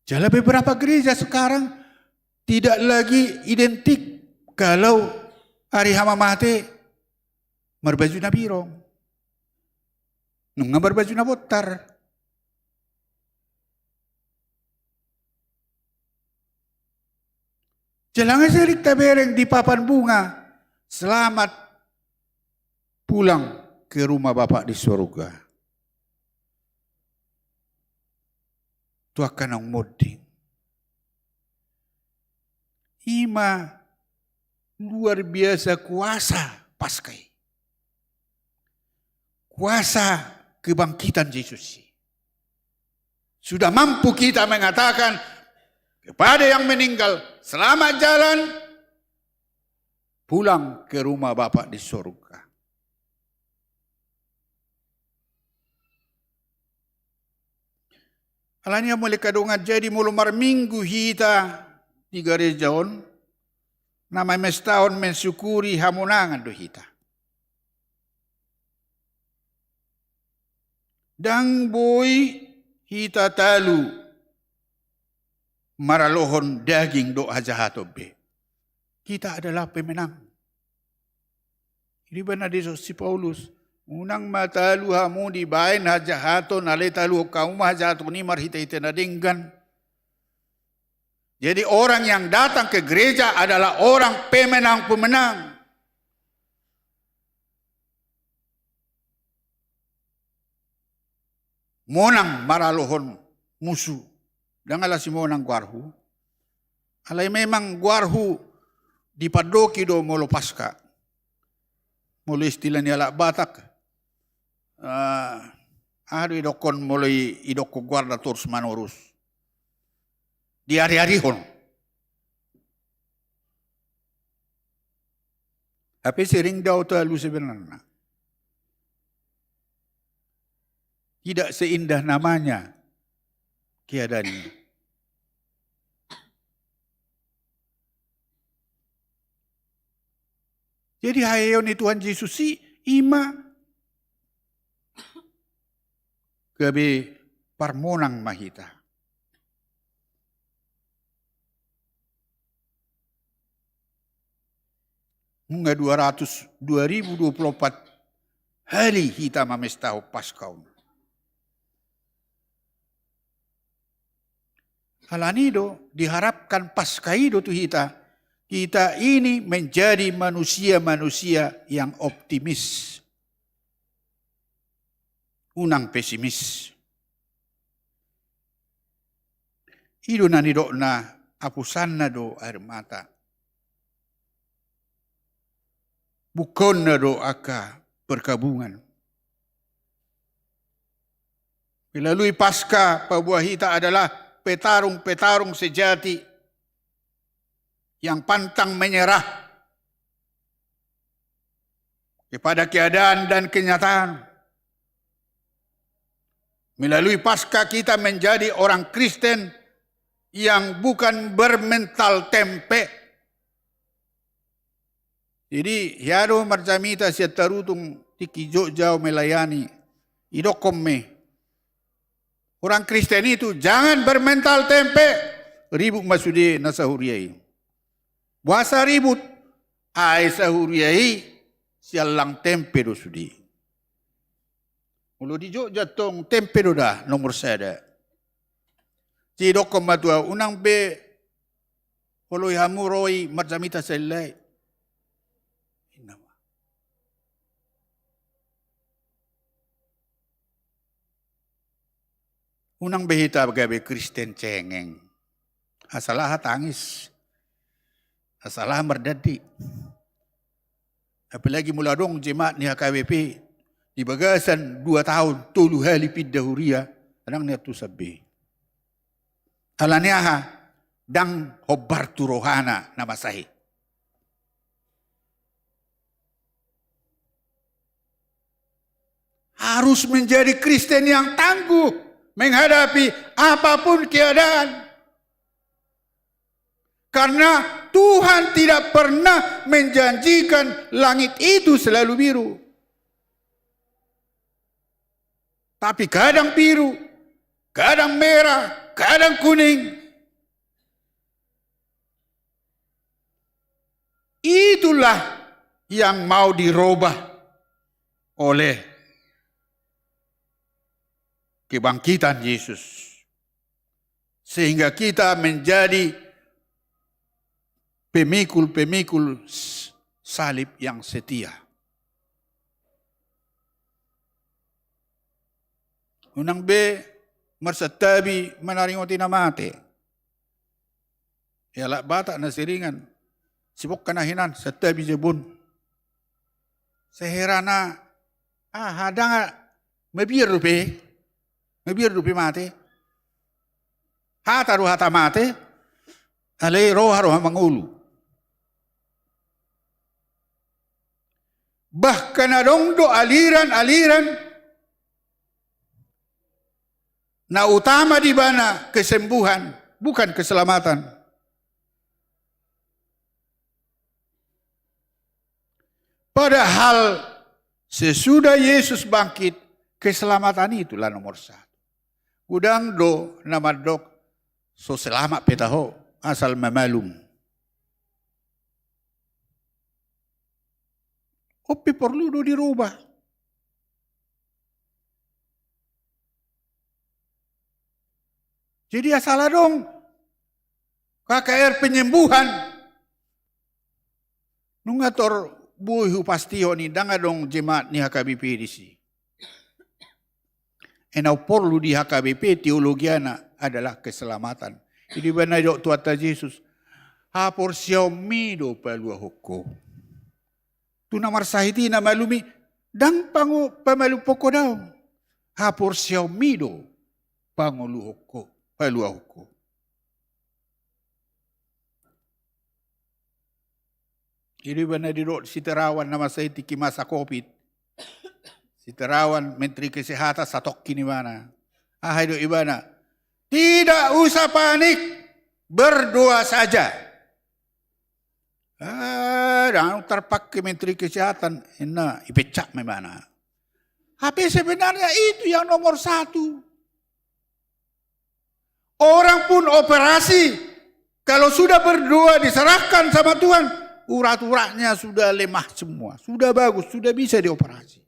Jala beberapa gereja sekarang tidak lagi identik kalau ari hamamate marbaju na birong. Nunga marbaju na bontar. Jala nga sering tabereng di papan bunga, "Selamat pulang ke rumah Bapa di sorga." Tu angka naung monding. I ma luar biasa kuasa Paskah i. Kuasa kebangkitan Yesus i. Sudah mampu kita mengatakan kepada yang meninggal, "Selamat jalan pulang ke rumah Bapa di sorga." Alani i, molo kadongan, jadi molo marminggu hita di gareja on, na mamestahon mensyukuri hamonangan do hita. Ndang boi hita talu maralohon daging dohot hajahaton be. Kita adalah pemenang. Jadi, baen na didok si Paulus, "Unang ma talu hamu dibaen hajahaton, alai taluhon hamu ma hajahaton i marhitehite na denggan." Jadi, orang yang datang ke gereja adalah orang pemenang-pemenang. Monang maralohon musu. Ndang ala simonang goarhu. Alai memang goarhu dipandoki do molo Paskah. Molo istilah ni halak Batak, eh, aha do idokkon molo i-, idokkon goarna torus manorus. Diariarihon. Hape sering do au talu sebenarna. Tidak seindah namanya keadaannya. Jadi, haheheon ni Tuhan Jesus i, i ma gabe parmonang ma hita. Nunga dua ratus, dua ribu dua puluh empat hali hita mamestahon Paskah on. Alani i do, diharapkan Paskah i do tu hita, kita ini menjadi manusia-manusia yang optimis. Unang pesimis. I do na nidokna, apusanna do air mata. Bungkaonna do angka perkabungan. Melalui Paskah, paboa hita adalah petarung-petarung sejati yang pantang menyerah kepada keadaan dan kenyataan. Melalui Paskah kita menjadi orang Kristen yang bukan bermental tempe. Jadi, hea do marjamita sian Tarutung, tingki Jogja au melayani. Idokkon me. Orang Kristen itu jangan bermental tempe. Ribut ma sude na sahuria i. Boasa ribut? Ai sahuria i siallang tempe do sude. Molo di Jogja tong tempe do da nomor sada. Didokkon ma tu au, unang be holoi hamu ro i marjamita sahali. Inna ma. Unang be hita gabe Kristen cengeng. Asal aha tangis. Asal aha mardandi. Apalagi molo adong jemaat ni H K B P di bagasan dua taon tolu hali pinda huria, ndang nian tu sampe. Alani aha? Ndang hombar tu rohana na masa i. Harus menjadi Kristen yang tangguh menghadapi apapun keadaan. Karena Tuhan tidak pernah menjanjikan langit itu selalu biru. Tapi kadang biru, kadang merah, kadang kuning. Itulah yang mau dirubah oleh kebangkitan Yesus. Sehingga kita menjadi pemikul-pemikul s-, salib yang setia. Unang be marsantabi manaringoti na mate. Ia halak Batak na siringan, sibongka na hinan, santabi jabon. Sai hera na, ah, ndang, mabiar dope, mabiar dope mate. Hata do hata mate, alai roha do mangolu. Bahkan adong do aliran-aliran na utama di bana kesembuhan, bukan keselamatan. Padahal sesudah Yesus bangkit, keselamatan itulah nomor satu. Godang do na mandok, so selamat pe taho, asal mamalum. On pe porlu do dirubah. Jadi asal adong K K R penyembuhan, nunga tor boi hupastihon i ndang adong jemaat ni H K B P disi. Ena porlu di H K B P teologiana adalah keselamatan. Jadi bana didok Tuhanta Jesus, haporseaonmi do paluahon ho. Tu na marsahit i na malum i, ndang pango-, pamalumhon ho daong. Haporseaonmi do pangoluhon ho, paluahon ho. I do ibana didok si Terawan na masa i tingki masa covid. Si Terawan, Menteri Kesehatan, satongkin ibana. Aha didok ibana? Tidak usah panik, berdoa saja. Ah, ndang tarpake Menteri Kesehatan, inna ipecat ma ibana. Tapi sebenarnya itu yang nomor satu. Orang pun operasi, kalau sudah berdoa diserahkan sama Tuhan, urat-uratnya sudah lemah semua, sudah bagus, sudah bisa dioperasi.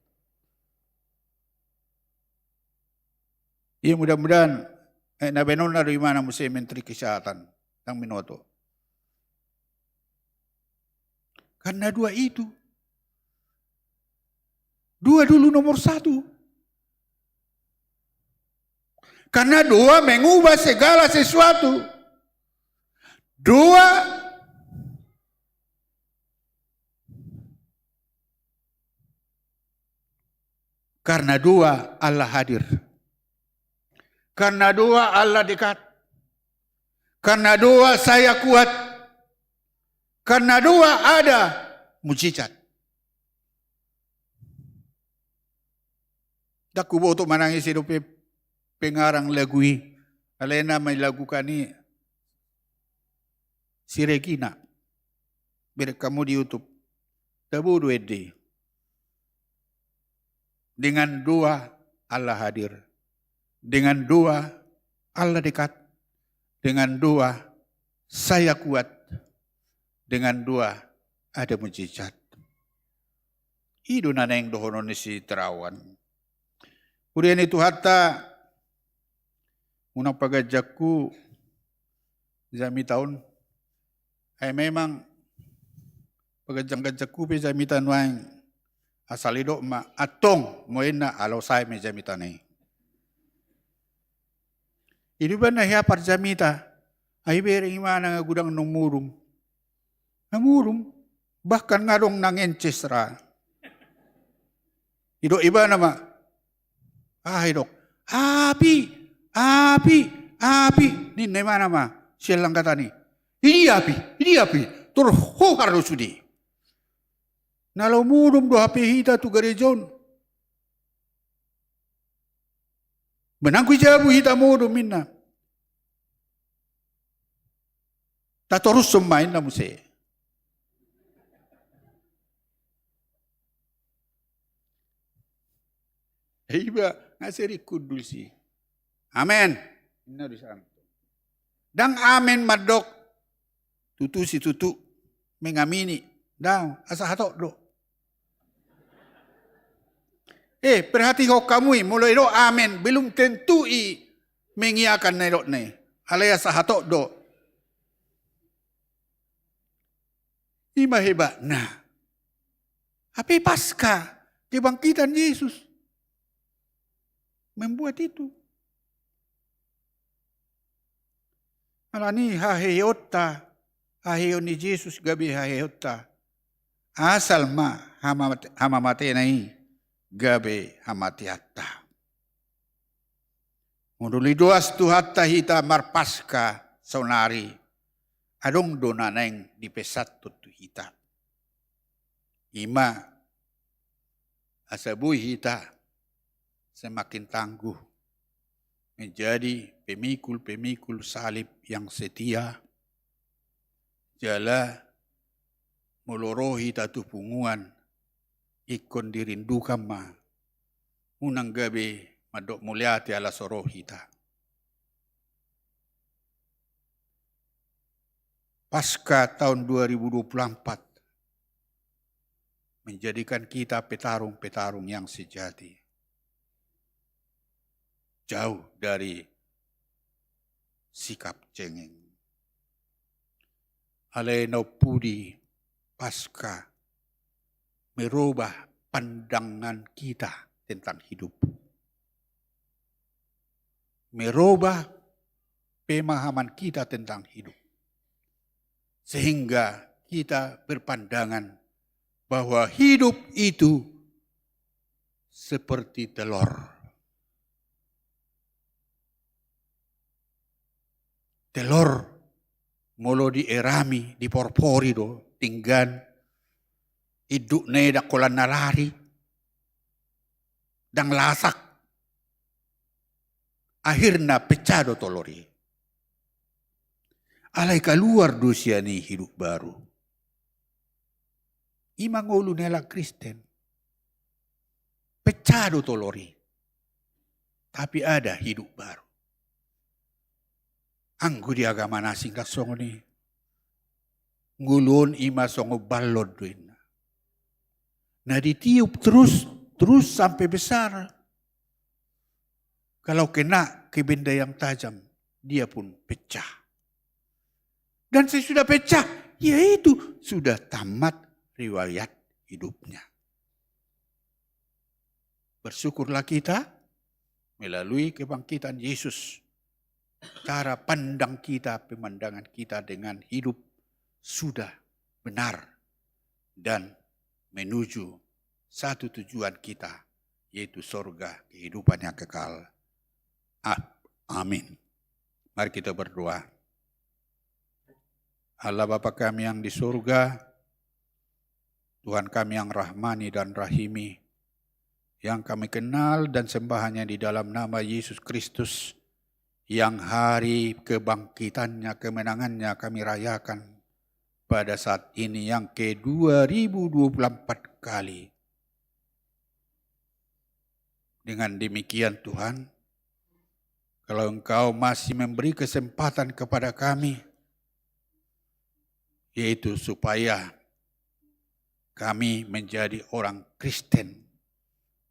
Ia mudah-mudahan, eh, na baenonna do ibana muse Menteri Kesehatan, ndang binoto. Karena doa itu. Doa dulu nomor satu. Karena doa mengubah segala sesuatu. Doa, karena doa Allah hadir. Karena doa Allah dekat. Karena doa saya kuat. Karena doa ada mujizat. Ndang huboto manang ise dope pengarang lagu i, alai na mailagukan i si Regina. Bereng hamu di YouTube. Tabo do ende i. Dengan doa Allah hadir. Dengan doa Allah dekat. Dengan doa saya kuat. Dengan doa ada mujizat. I do na naeng dohonon ni si Terawan. Huria ni Tuhanta, unang paganjanghu jamita on. Ai memang paganjang-ganjanghu pe jamita nuaeng, asal didok ma antong, molo inna, alo sae ma jamitana i. I do ibana hea parjamita, ai bereng ibana nga godang na modom. Na modom, bahkan nga adong na ngences ra. Didok ibana ma, ah, didok, api, api, api, ninna ibana ma sian langkatan i. Idia api, idia api, tor hohar do sude. Na laho modom do hape hita tu gareja on. Manang tu jabu hita modom ninna. Tatorushon ma ninna muse. Iba nga sering kudus i. Amen. Inna do santo. Ndang amen mandok tutu situtu mengamini. Ndang, asa hatop do. Eh, perhatihon hamu i, molo didok amen, belum tentu i mengiakan na didokna i. Alai asa hatop do. I ma hebatna. Hape Paskah, kebangkitan Yesus membuat itu. Alani haheheonta, haheheon ni Jesus gabe haheheonta. Asal ma hamamate-, hamamatena i gabe hamateanta. Molo didoas Tuhanta hita marPaskah saonari, adong do na naeng dipesanhon tu hita. I ma asa boi hita semakin tangguh menjadi pemikul-pemikul salib yang setia. Jala molo ro hita tu punguan, ingkon dirindukan ma, unang gabe mandok mauliate ala so ro hita. Paskah tahun dua ribu dua puluh empat menjadikan kita petarung-petarung yang sejati. Jauh dari sikap cengeng. Alai na umpudi Paskah merubah pandangan kita tentang hidup. Merubah pemahaman kita tentang hidup. Sehingga kita berpandangan bahwa hidup itu seperti telor. Telor molo dierami, diporpori do, denggan, indukna i ndang holan na lari, ndang lasak. Akhirna pecah do tolor i. Alai kaluar do sian i hidup baru. I ma ngolu ni halak Kristen. Pecah do tolor i. Tapi ada hidup baru. Anggo di agama na asing ndang songon i. Ngolu on i ma songon ballon do inna. Na ditiup terus, terus sampai besar. Kalau kena ke benda yang tajam, dia pun pecah. Dan sesudah pecah, ya itu sudah tamat riwayat hidupnya. Bersyukurlah kita melalui kebangkitan Yesus. Cara pandang kita, pemandangan kita dengan hidup sudah benar dan menuju satu tujuan kita, yaitu sorga, kehidupan yang kekal. Ah, amin. Mari kita berdoa. Allah Bapa kami yang di surga, Tuhan kami yang Rahmani dan Rahimi, yang kami kenal dan sembah hanya di dalam nama Yesus Kristus, yang hari kebangkitannya, kemenangannya kami rayakan pada saat ini yang ke dua ribu dua puluh empat kali. Dengan demikian, Tuhan, kalau Engkau masih memberi kesempatan kepada kami, yaitu supaya kami menjadi orang Kristen,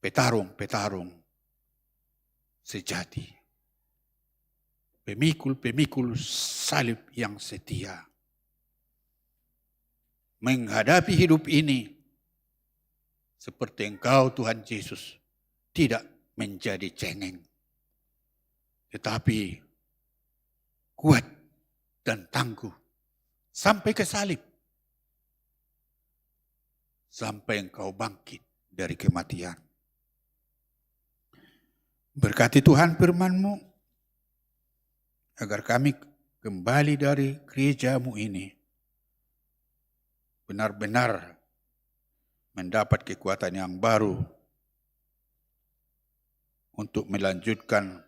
petarung-petarung sejati, pemikul-pemikul salib yang setia, menghadapi hidup ini seperti Engkau, Tuhan Yesus, tidak menjadi cengeng, tetapi kuat dan tangguh sampai ke salib, sampai Engkau bangkit dari kematian. Berkati Tuhan firman-Mu, agar kami kembali dari gereja-Mu ini benar-benar mendapat kekuatan yang baru untuk melanjutkan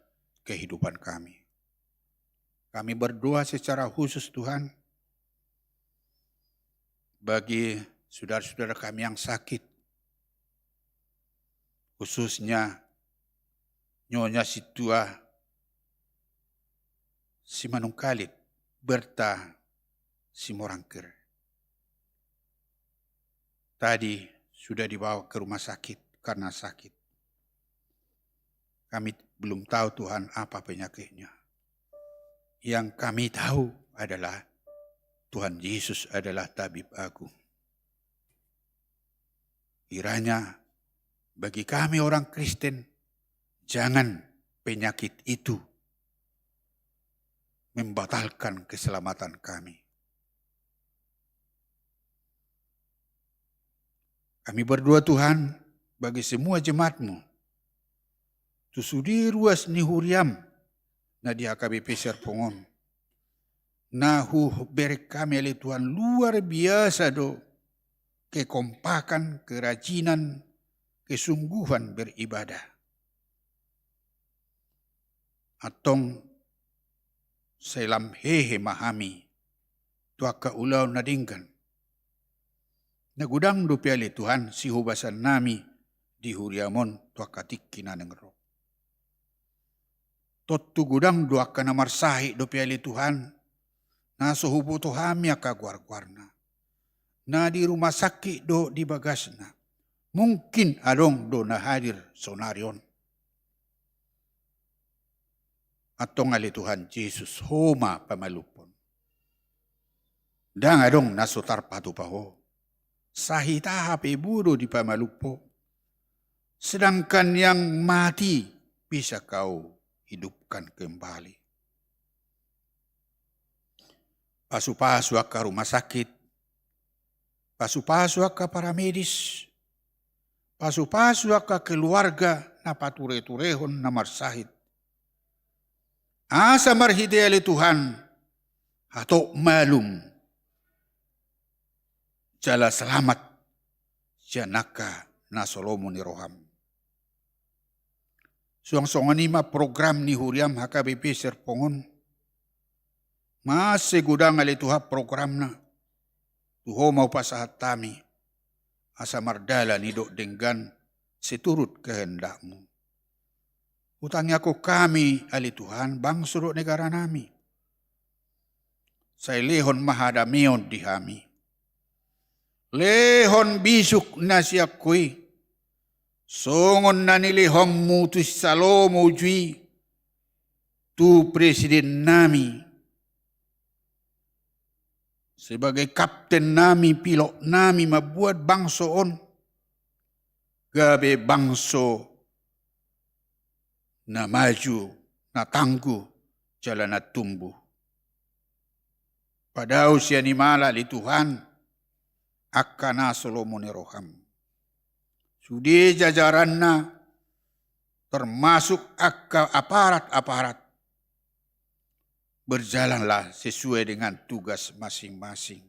kehidupan kami. Kami berdoa secara khusus, Tuhan, bagi saudara-saudara kami yang sakit, khususnya Nyonya Sintua Simanungkalit, Berta Simorangkir. Tadi sudah dibawa ke rumah sakit karena sakit. Kami belum tahu, Tuhan, apa penyakitnya. Yang kami tahu adalah Tuhan Yesus adalah tabib agung. Kiranya bagi kami orang Kristen, jangan penyakit itu membatalkan keselamatan kami. Kami berdoa, Tuhan, bagi semua jemaat-Mu, tu sude ruas ni huria-M na di H K B P Serpong on. Na hubereng hami, ale Tuhan, luar biasa do kekompakan, kerajinan, kesungguhan beribadah. Antong sai lam hehe ma hami tu angka ulaon na denggan. Na godang dope, ale Tuhan, sihobasan nami di huria-M on tu angka tingki na naeng ro. Tontu godang do angka na marsahit dope, ale Tuhan, na so huboto hami angka goar-goarna. Na di rumah sakit dohot di bagasna. Mungkin adong do na hadir saonari on. Antong, ale Tuhan Jesus, Ho ma pamalumhon. Ndang adong na so tarpatupa Ho. Sahit aha pe Ho do dipamalum Ho. Sedangkan yang mati bisa Kau hidupkan kembali. Pasu-pasu angka rumah sakit, pasu-pasu angka paramedis, pasu-pasu angka keluarga na pature-turehon na marsahit. Asa marhite, ale Tuhan, hatop malum jala selamat sian angka na so lomo ni roha-M. Suang songon i ma program ni huria-M H K B P Serpong on. Mansai godang, ale Tuhan, programna. Tu Ho ma hupasahat hami, asa mardalan i dohot denggan seturut kehendak-Mu. Hutangiangkon hami, ale Tuhan, bangso dohot negara nami. Sai lehon ma hadameon di hami. Lehon bisuk na sian Ho i, songon na nilehon-Mu tu si Salomo uju i, tu presiden nami, sebagai kapten nami, pilot nami, mambuat bangso on gabe bangso na maju, na tangguh, jala na tumbuh. Padao sian i ma, ale Tuhan, angka na so lomo ni roha-M. Sude jajaranna, termasuk angka aparat-aparat, berjalanlah sesuai dengan tugas masing-masing.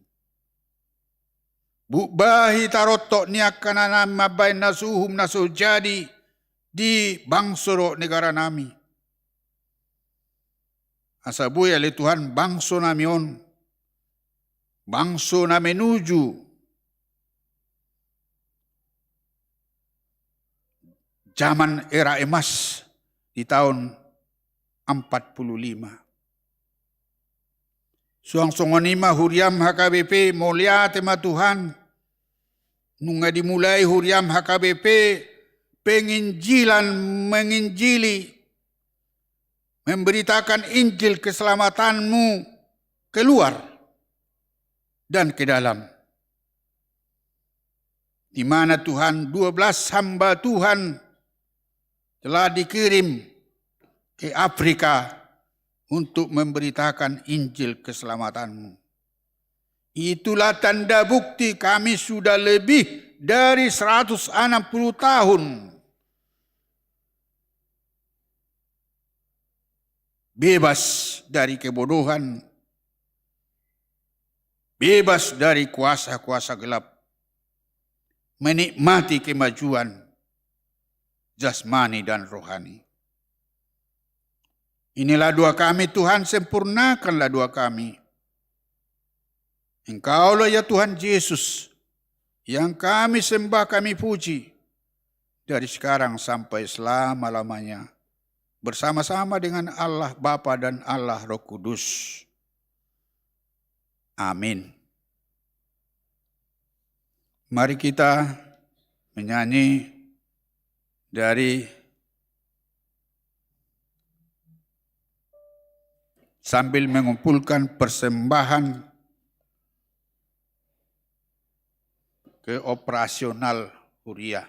Bubahi tarontok ni angka na mambahen na so uhum na so jadi di bangso dohot negara nami. Asa boi, ale Tuhan, bangso nami on bangso na menuju zaman era emas di tahun empat puluh lima. Suang songon i ma huria-M H K B P, mauliate ma Tuhan. Nunga dimulai huria-M H K B P penginjilan, menginjili, memberitakan Injil keselamatan-Mu keluar dan ke dalam. Di mana, Tuhan, dua belas hamba Tuhan telah dikirim ke Afrika untuk memberitakan Injil keselamatan-Mu. Itulah tanda bukti kami sudah lebih dari seratus enam puluh tahun bebas dari kebodohan, bebas dari kuasa-kuasa gelap, menikmati kemajuan jasmani dan rohani. Inilah doa kami, Tuhan, sempurnakanlah doa kami. Engkaulah, ya Tuhan Yesus, yang kami sembah, kami puji, dari sekarang sampai selama-lamanya, bersama-sama dengan Allah Bapa dan Allah Roh Kudus. Amin. Mari kita menyanyi dari sambil mengumpulkan persembahan ke operasional huria.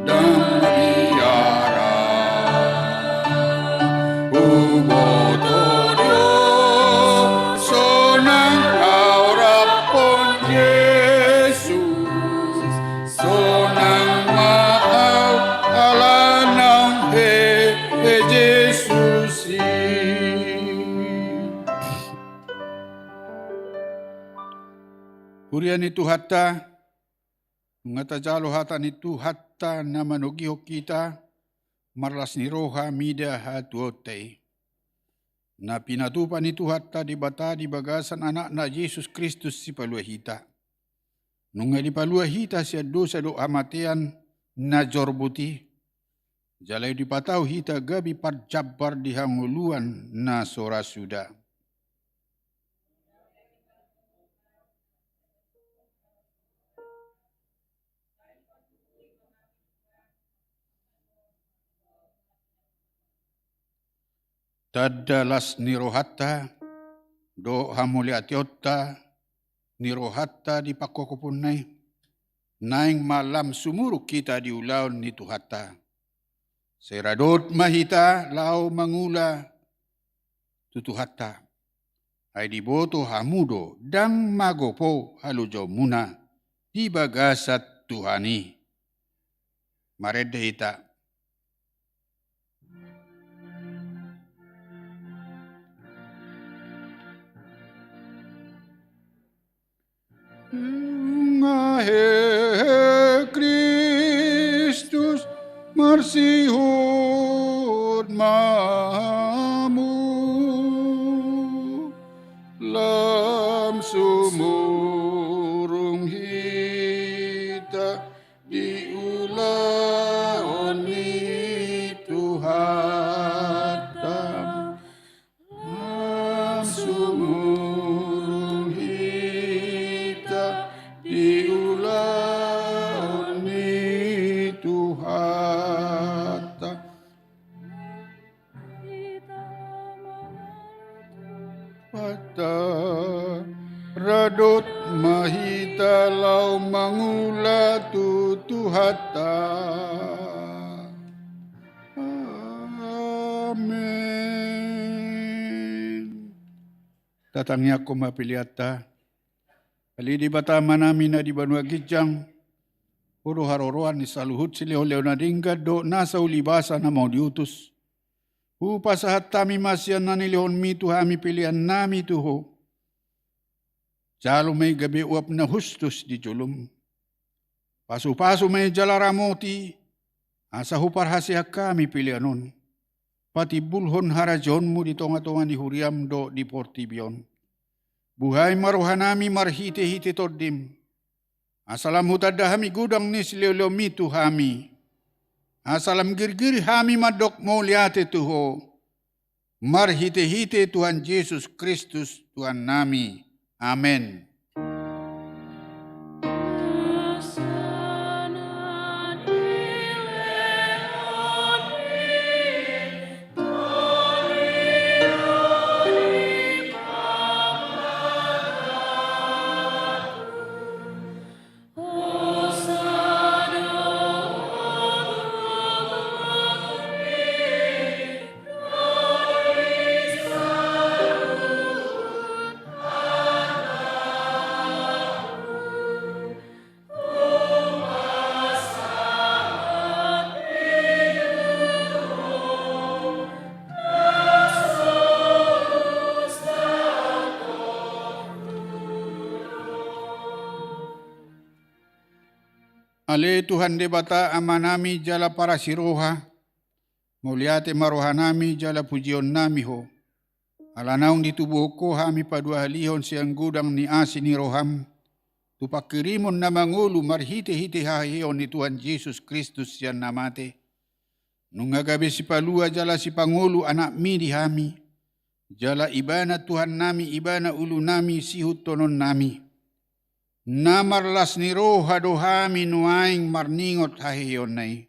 Ndang biara huboto do sonang au raphon Jesus, sonang ma au ala naung he Jesus i. Huria ni Tuhanta, nunga tajalo hata ni Tuhanta na manogihon hita, marlas ni roha mida hatuaonta i. na pinatupa ni Tuhanta Debata di bagasan Anakna Jesus Kristus Sipalua hita. Nunga dipalua hita sian dosa dohot hamatean na jorbut i, jala dipatau hita gabe parjambar di hangoluan na so ra suda. Tanda las ni rohanta dohot hamauliateonta ni rohanta di pangkophoponna i, naeng ma lam sumurung hita di ulaon ni Tuhanta. Sai radot ma hita laho mangula tu Tuhanta. Ai diboto hamu do ndang magopo halojaonmuna di bagasan Tuhan i. Marende hita. Nunga hehe Kristus marsihut ma hamu, lam sumurung hita di ulaon ni Tuhanta. Lam sumurung hita di ulaon ni Tuhanta. Hita, radot ma hita laho mangula tu Tuhanta. Amen. Tatangiangkon ma peleanta. Ale Debata Amanami na di banua ginjang, Ho do haroroan ni saluhut silehonlehon na denggan dohot nasa ulibasa na mau diutus. Hupasahat hami ma sian na nilehonmi tu hami peleannami tu Ho. Jalo ma i gabe uap na hustus di jolom. Pasupasu ma i jala ramoti, asa huparhaseang hami pelean on patimbulhon harajaonmu di tongatonga ni huriam dohot di portibi on. Buhai ma rohanami marhitehite Tondim, asa lam hutanda hami godang ni silehonlehonmi tu hami, asa lam girgir hami mandok mauliate tu Ho, marhitehite Tuhan Jesus Kristus Tuhannami. Amen. Ale Tuhan Debata Amanami jala parasi roha, mauliate ma rohanami jala pujionnami Ho. Ala naung ditubuhon Ho hami paduahalihon sian godang ni asi ni roham, tu panghirimon na mangolu marhitehite haheheon ni Tuhan Jesus Kristus sian na mate. Nunga gabe sipalua jala sipangolu Anakmi di hami, jala Ibana Tuhannami, Ibana ulunami, sihuthononnami. Na marlas ni roha do hami nuaeng marningot haheheonna i.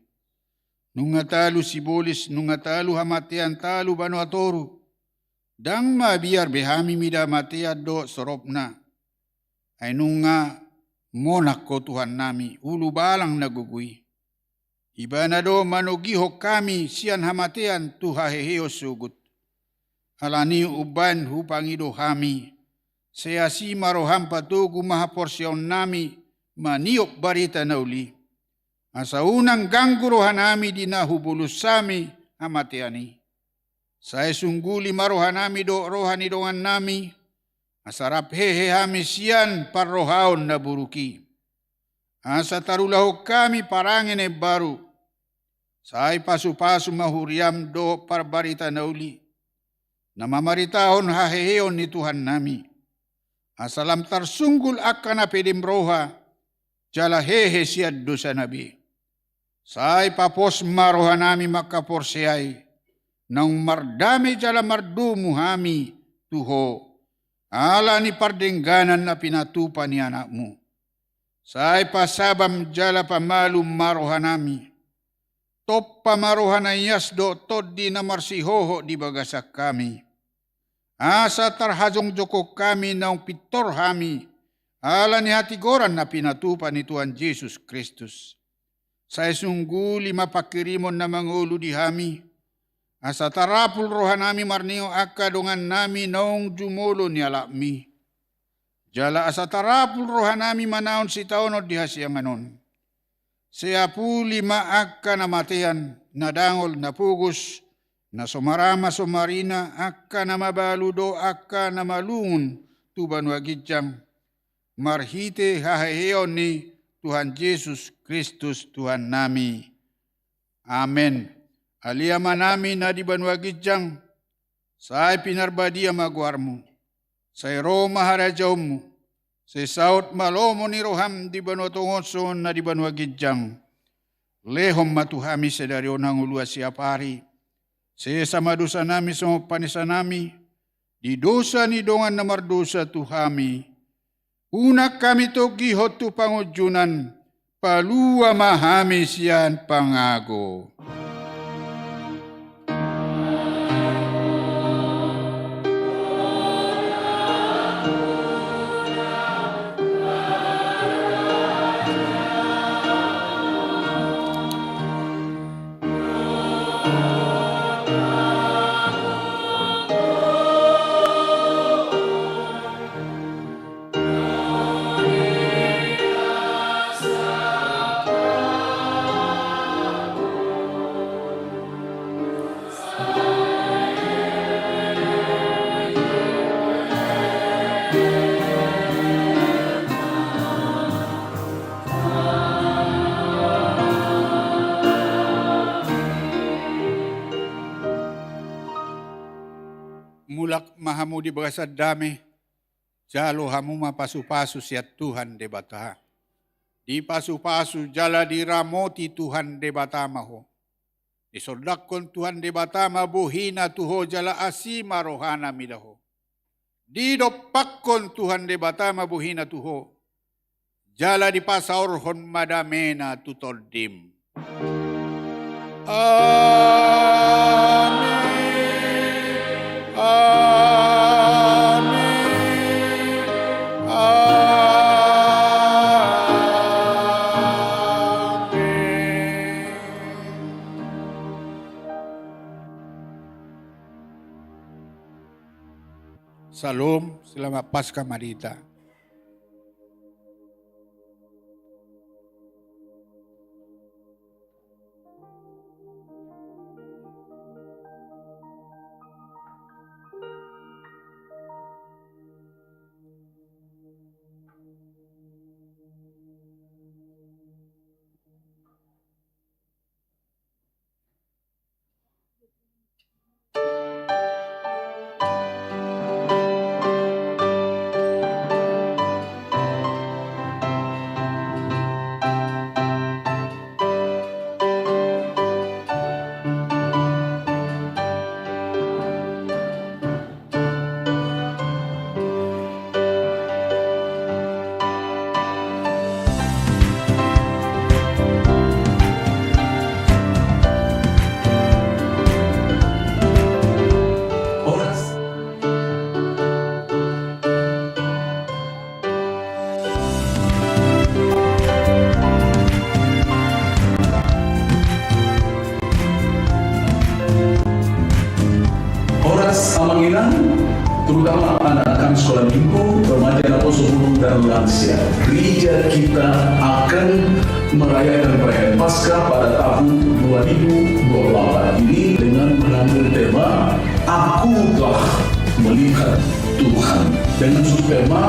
Nunga talu sibolis, nunga talu hamatean, talu banua toru. Ndang mabiar be hami mida hamatean dohot soropna. Ai nunga monang Ho Tuhannami, ulubalang na gogo i. Ibana do manogihon hami sian hamatean tu haheheon sogot. Alani i umbahen hupangido hami, sai asi ma roham, patogu ma haporseaonnami maniop barita na uli. Asa unang ganggu rohanami di na hubolus hami hamatean i. Sai sungguli ma rohanami dohot roha ni dongannami, asa rap hehe hami sian parrohaon na buruk i. Asa tarulahon hami parange na imbaru, sai pasupasu ma huriam dohot parbarita na uli. na mamaritahon haheheon ni Tuhannami, asa lam tarsunggul angka na pedem roha jala hehe sian dosana be. Sai papos ma rohanami mangkaporseai, naung mardame jala mardomu hami tu Ho, ala ni pardengganan na pinatupa ni Anakmu. Sai pasabam jala pamalum ma rohanami. Tompa ma roha na ias dohot tondi na marsihohot di bagasan hami. Asa tarhajongjongkon hami naung pintor hami, ala ni hatigoran na pinatupa ni Tuhan Jesus Kristus. Sai sungguli ma pangkirimon na mangolu di hami, asa tarapul rohanami marningot angka dongannami naung jumolo nialapmi. Jala asa tarapul rohanami manaon sitaonon di hasiangan on. Sai apuli ma angka na matean, na dangol, na pogos, na so marama so marina, angka na mabalu dohot angka na malungun tu banua ginjang, marhite haheheon ni Tuhan Jesus Kristus Tuhannami. Amen. Ale Amanami na di banua ginjang, sai pinarbadia ma goarmu. Sai ro ma harajaonmu. Sai saut ma lomo ni roham di banua tonga on songon na di banua ginjang. Lehon ma tu hami sadari on hangoluan siapari. Sesa ma dosanami songon panesanami di dosa ni dongan na mardosa tu hami. Unang hami tonggihon tu pangunjunan, palua ma hami sian pangago. Mulak ma hamu di bagasan dame. Jalo hamu ma pasupasu sian Tuhan Debata. Dipasupasu jala diramoti Tuhan Debata ma ho. Disondangkon Tuhan Debata ma bohina tu ho jala asi ma rohana mida ho. Didompakkon Tuhan Debata ma bohina tu ho. Jala dipasaorhon ma damena tu tondim. Amen. Amen. Amen. Syalom, selamat Paskah ma di hita. Horas, Amang Inang, terutama anak-anak kami sekolah minggu, remaja, naposo, bulung, dan lansia. Gereja kita akan merayakan perayaan Paskah pada tahun dua ribu dua puluh empat ini dengan mengambil tema Aku Telah Melihat Tuhan. Dengan subtema,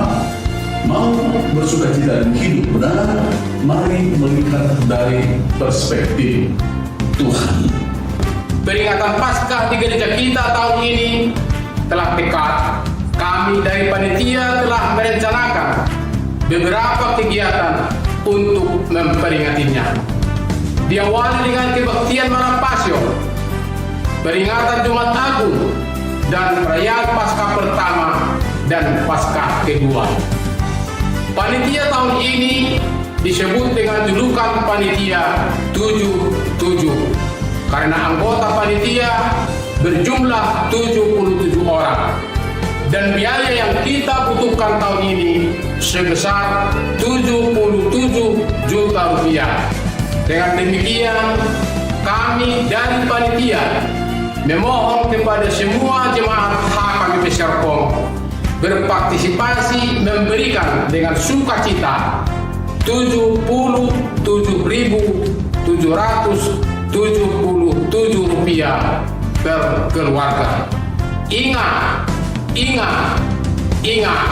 Mau Bersukacita dan Hidup Benar, mari melihat dari perspektif Tuhan. Peringatan Paskah di gereja kita tahun ini Telah dekat, kami dari panitia telah merencanakan beberapa kegiatan untuk memperingatinya. Diawali dengan kebaktian malam Pasio, peringatan Jumat Agung, dan perayaan Paskah pertama dan Paskah kedua. Panitia tahun ini disebut dengan julukan panitia tujuh tujuh, karena anggota panitia berjumlah tujuh puluh tujuh orang. Dan biaya yang kita butuhkan tahun ini sebesar tujuh puluh tujuh juta rupiah. Dengan demikian, kami dari panitia memohon kepada semua jemaat H K B P Serpong berpartisipasi memberikan dengan sukacita tujuh puluh tujuh ribu tujuh ratus tujuh puluh tujuh rupiah per keluarga. Ingat, ingat, ingat,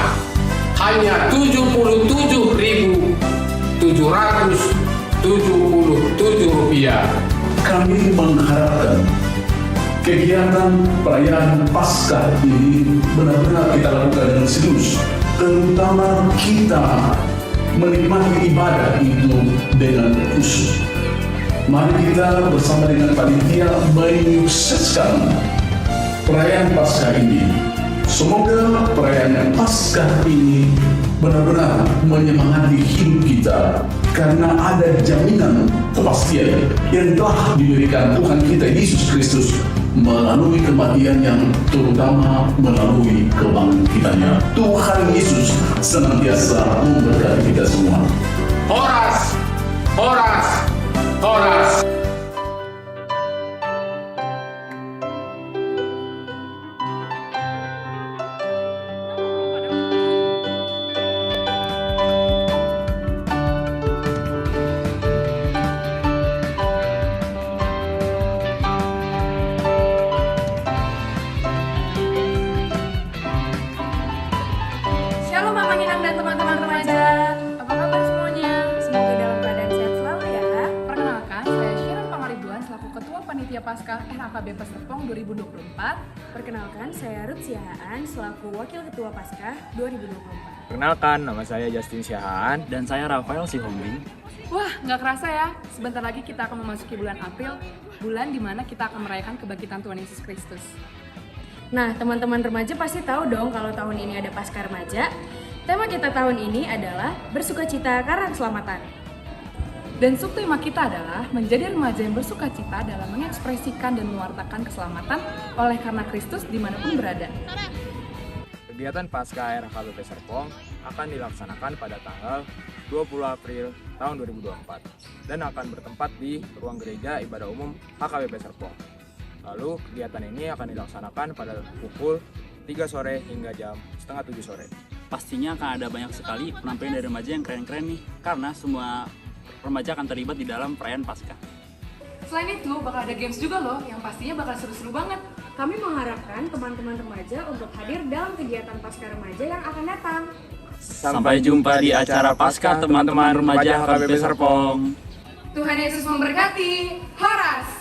hanya tujuh puluh tujuh ribu tujuh ratus tujuh puluh tujuh rupiah. Kami mengharapkan kegiatan perayaan Paskah ini benar-benar kita lakukan dengan serius, terutama kita menikmati ibadah itu dengan khusyuk. Mari kita bersama dengan panitia menyukseskan perayaan Paskah ini. Semoga perayaan Paskah ini benar-benar menyemangati hidup kita, karena ada jaminan kepastian yang telah diberikan Tuhan kita Yesus Kristus melalui kematian-Nya, terutama melalui kebangkitan-Nya. Tuhan Yesus senantiasa memberkati kita semua. Horas, horas, horas. Shalom Amang Inang dan teman-teman remaja. Apa kabar semuanya? Semoga dalam keadaan sehat selalu ya. Perkenalkan, saya Sharon Pangaribuan selaku Ketua Panitia Paskah R A K B P Serpong dua ribu dua puluh empat. Perkenalkan, saya Ruth Siahaan selaku Wakil Ketua Paskah dua ribu dua puluh empat. Perkenalkan, nama saya Justin Siahaan. Dan saya Rafael Sihombing. Wah, nggak kerasa ya, sebentar lagi kita akan memasuki bulan April, bulan di mana kita akan merayakan kebangkitan Tuhan Yesus Kristus. Nah, teman-teman remaja pasti tahu dong kalau tahun ini ada Paskah Remaja. Tema kita tahun ini adalah Bersukacita Karena Keselamatan. Dan subtema kita adalah menjadi remaja yang bersukacita dalam mengekspresikan dan mewartakan keselamatan oleh karena Kristus dimanapun berada. Kegiatan Paskah R A K B P Serpong akan dilaksanakan pada tanggal dua puluh April tahun dua ribu dua puluh empat dan akan bertempat di Ruang Gereja Ibadah Umum H K B P Serpong. Lalu, kegiatan ini akan dilaksanakan pada pukul tiga sore hingga jam setengah tujuh sore. Pastinya akan ada banyak sekali penampilan dari remaja yang keren-keren nih, karena semua remaja akan terlibat di dalam perayaan Paskah. Selain itu, bakal ada games juga loh, yang pastinya bakal seru-seru banget. Kami mengharapkan teman-teman remaja untuk hadir dalam kegiatan Paskah Remaja yang akan datang. Sampai jumpa di acara Paskah teman-teman remaja H K B P Serpong. Tuhan Yesus memberkati. Horas!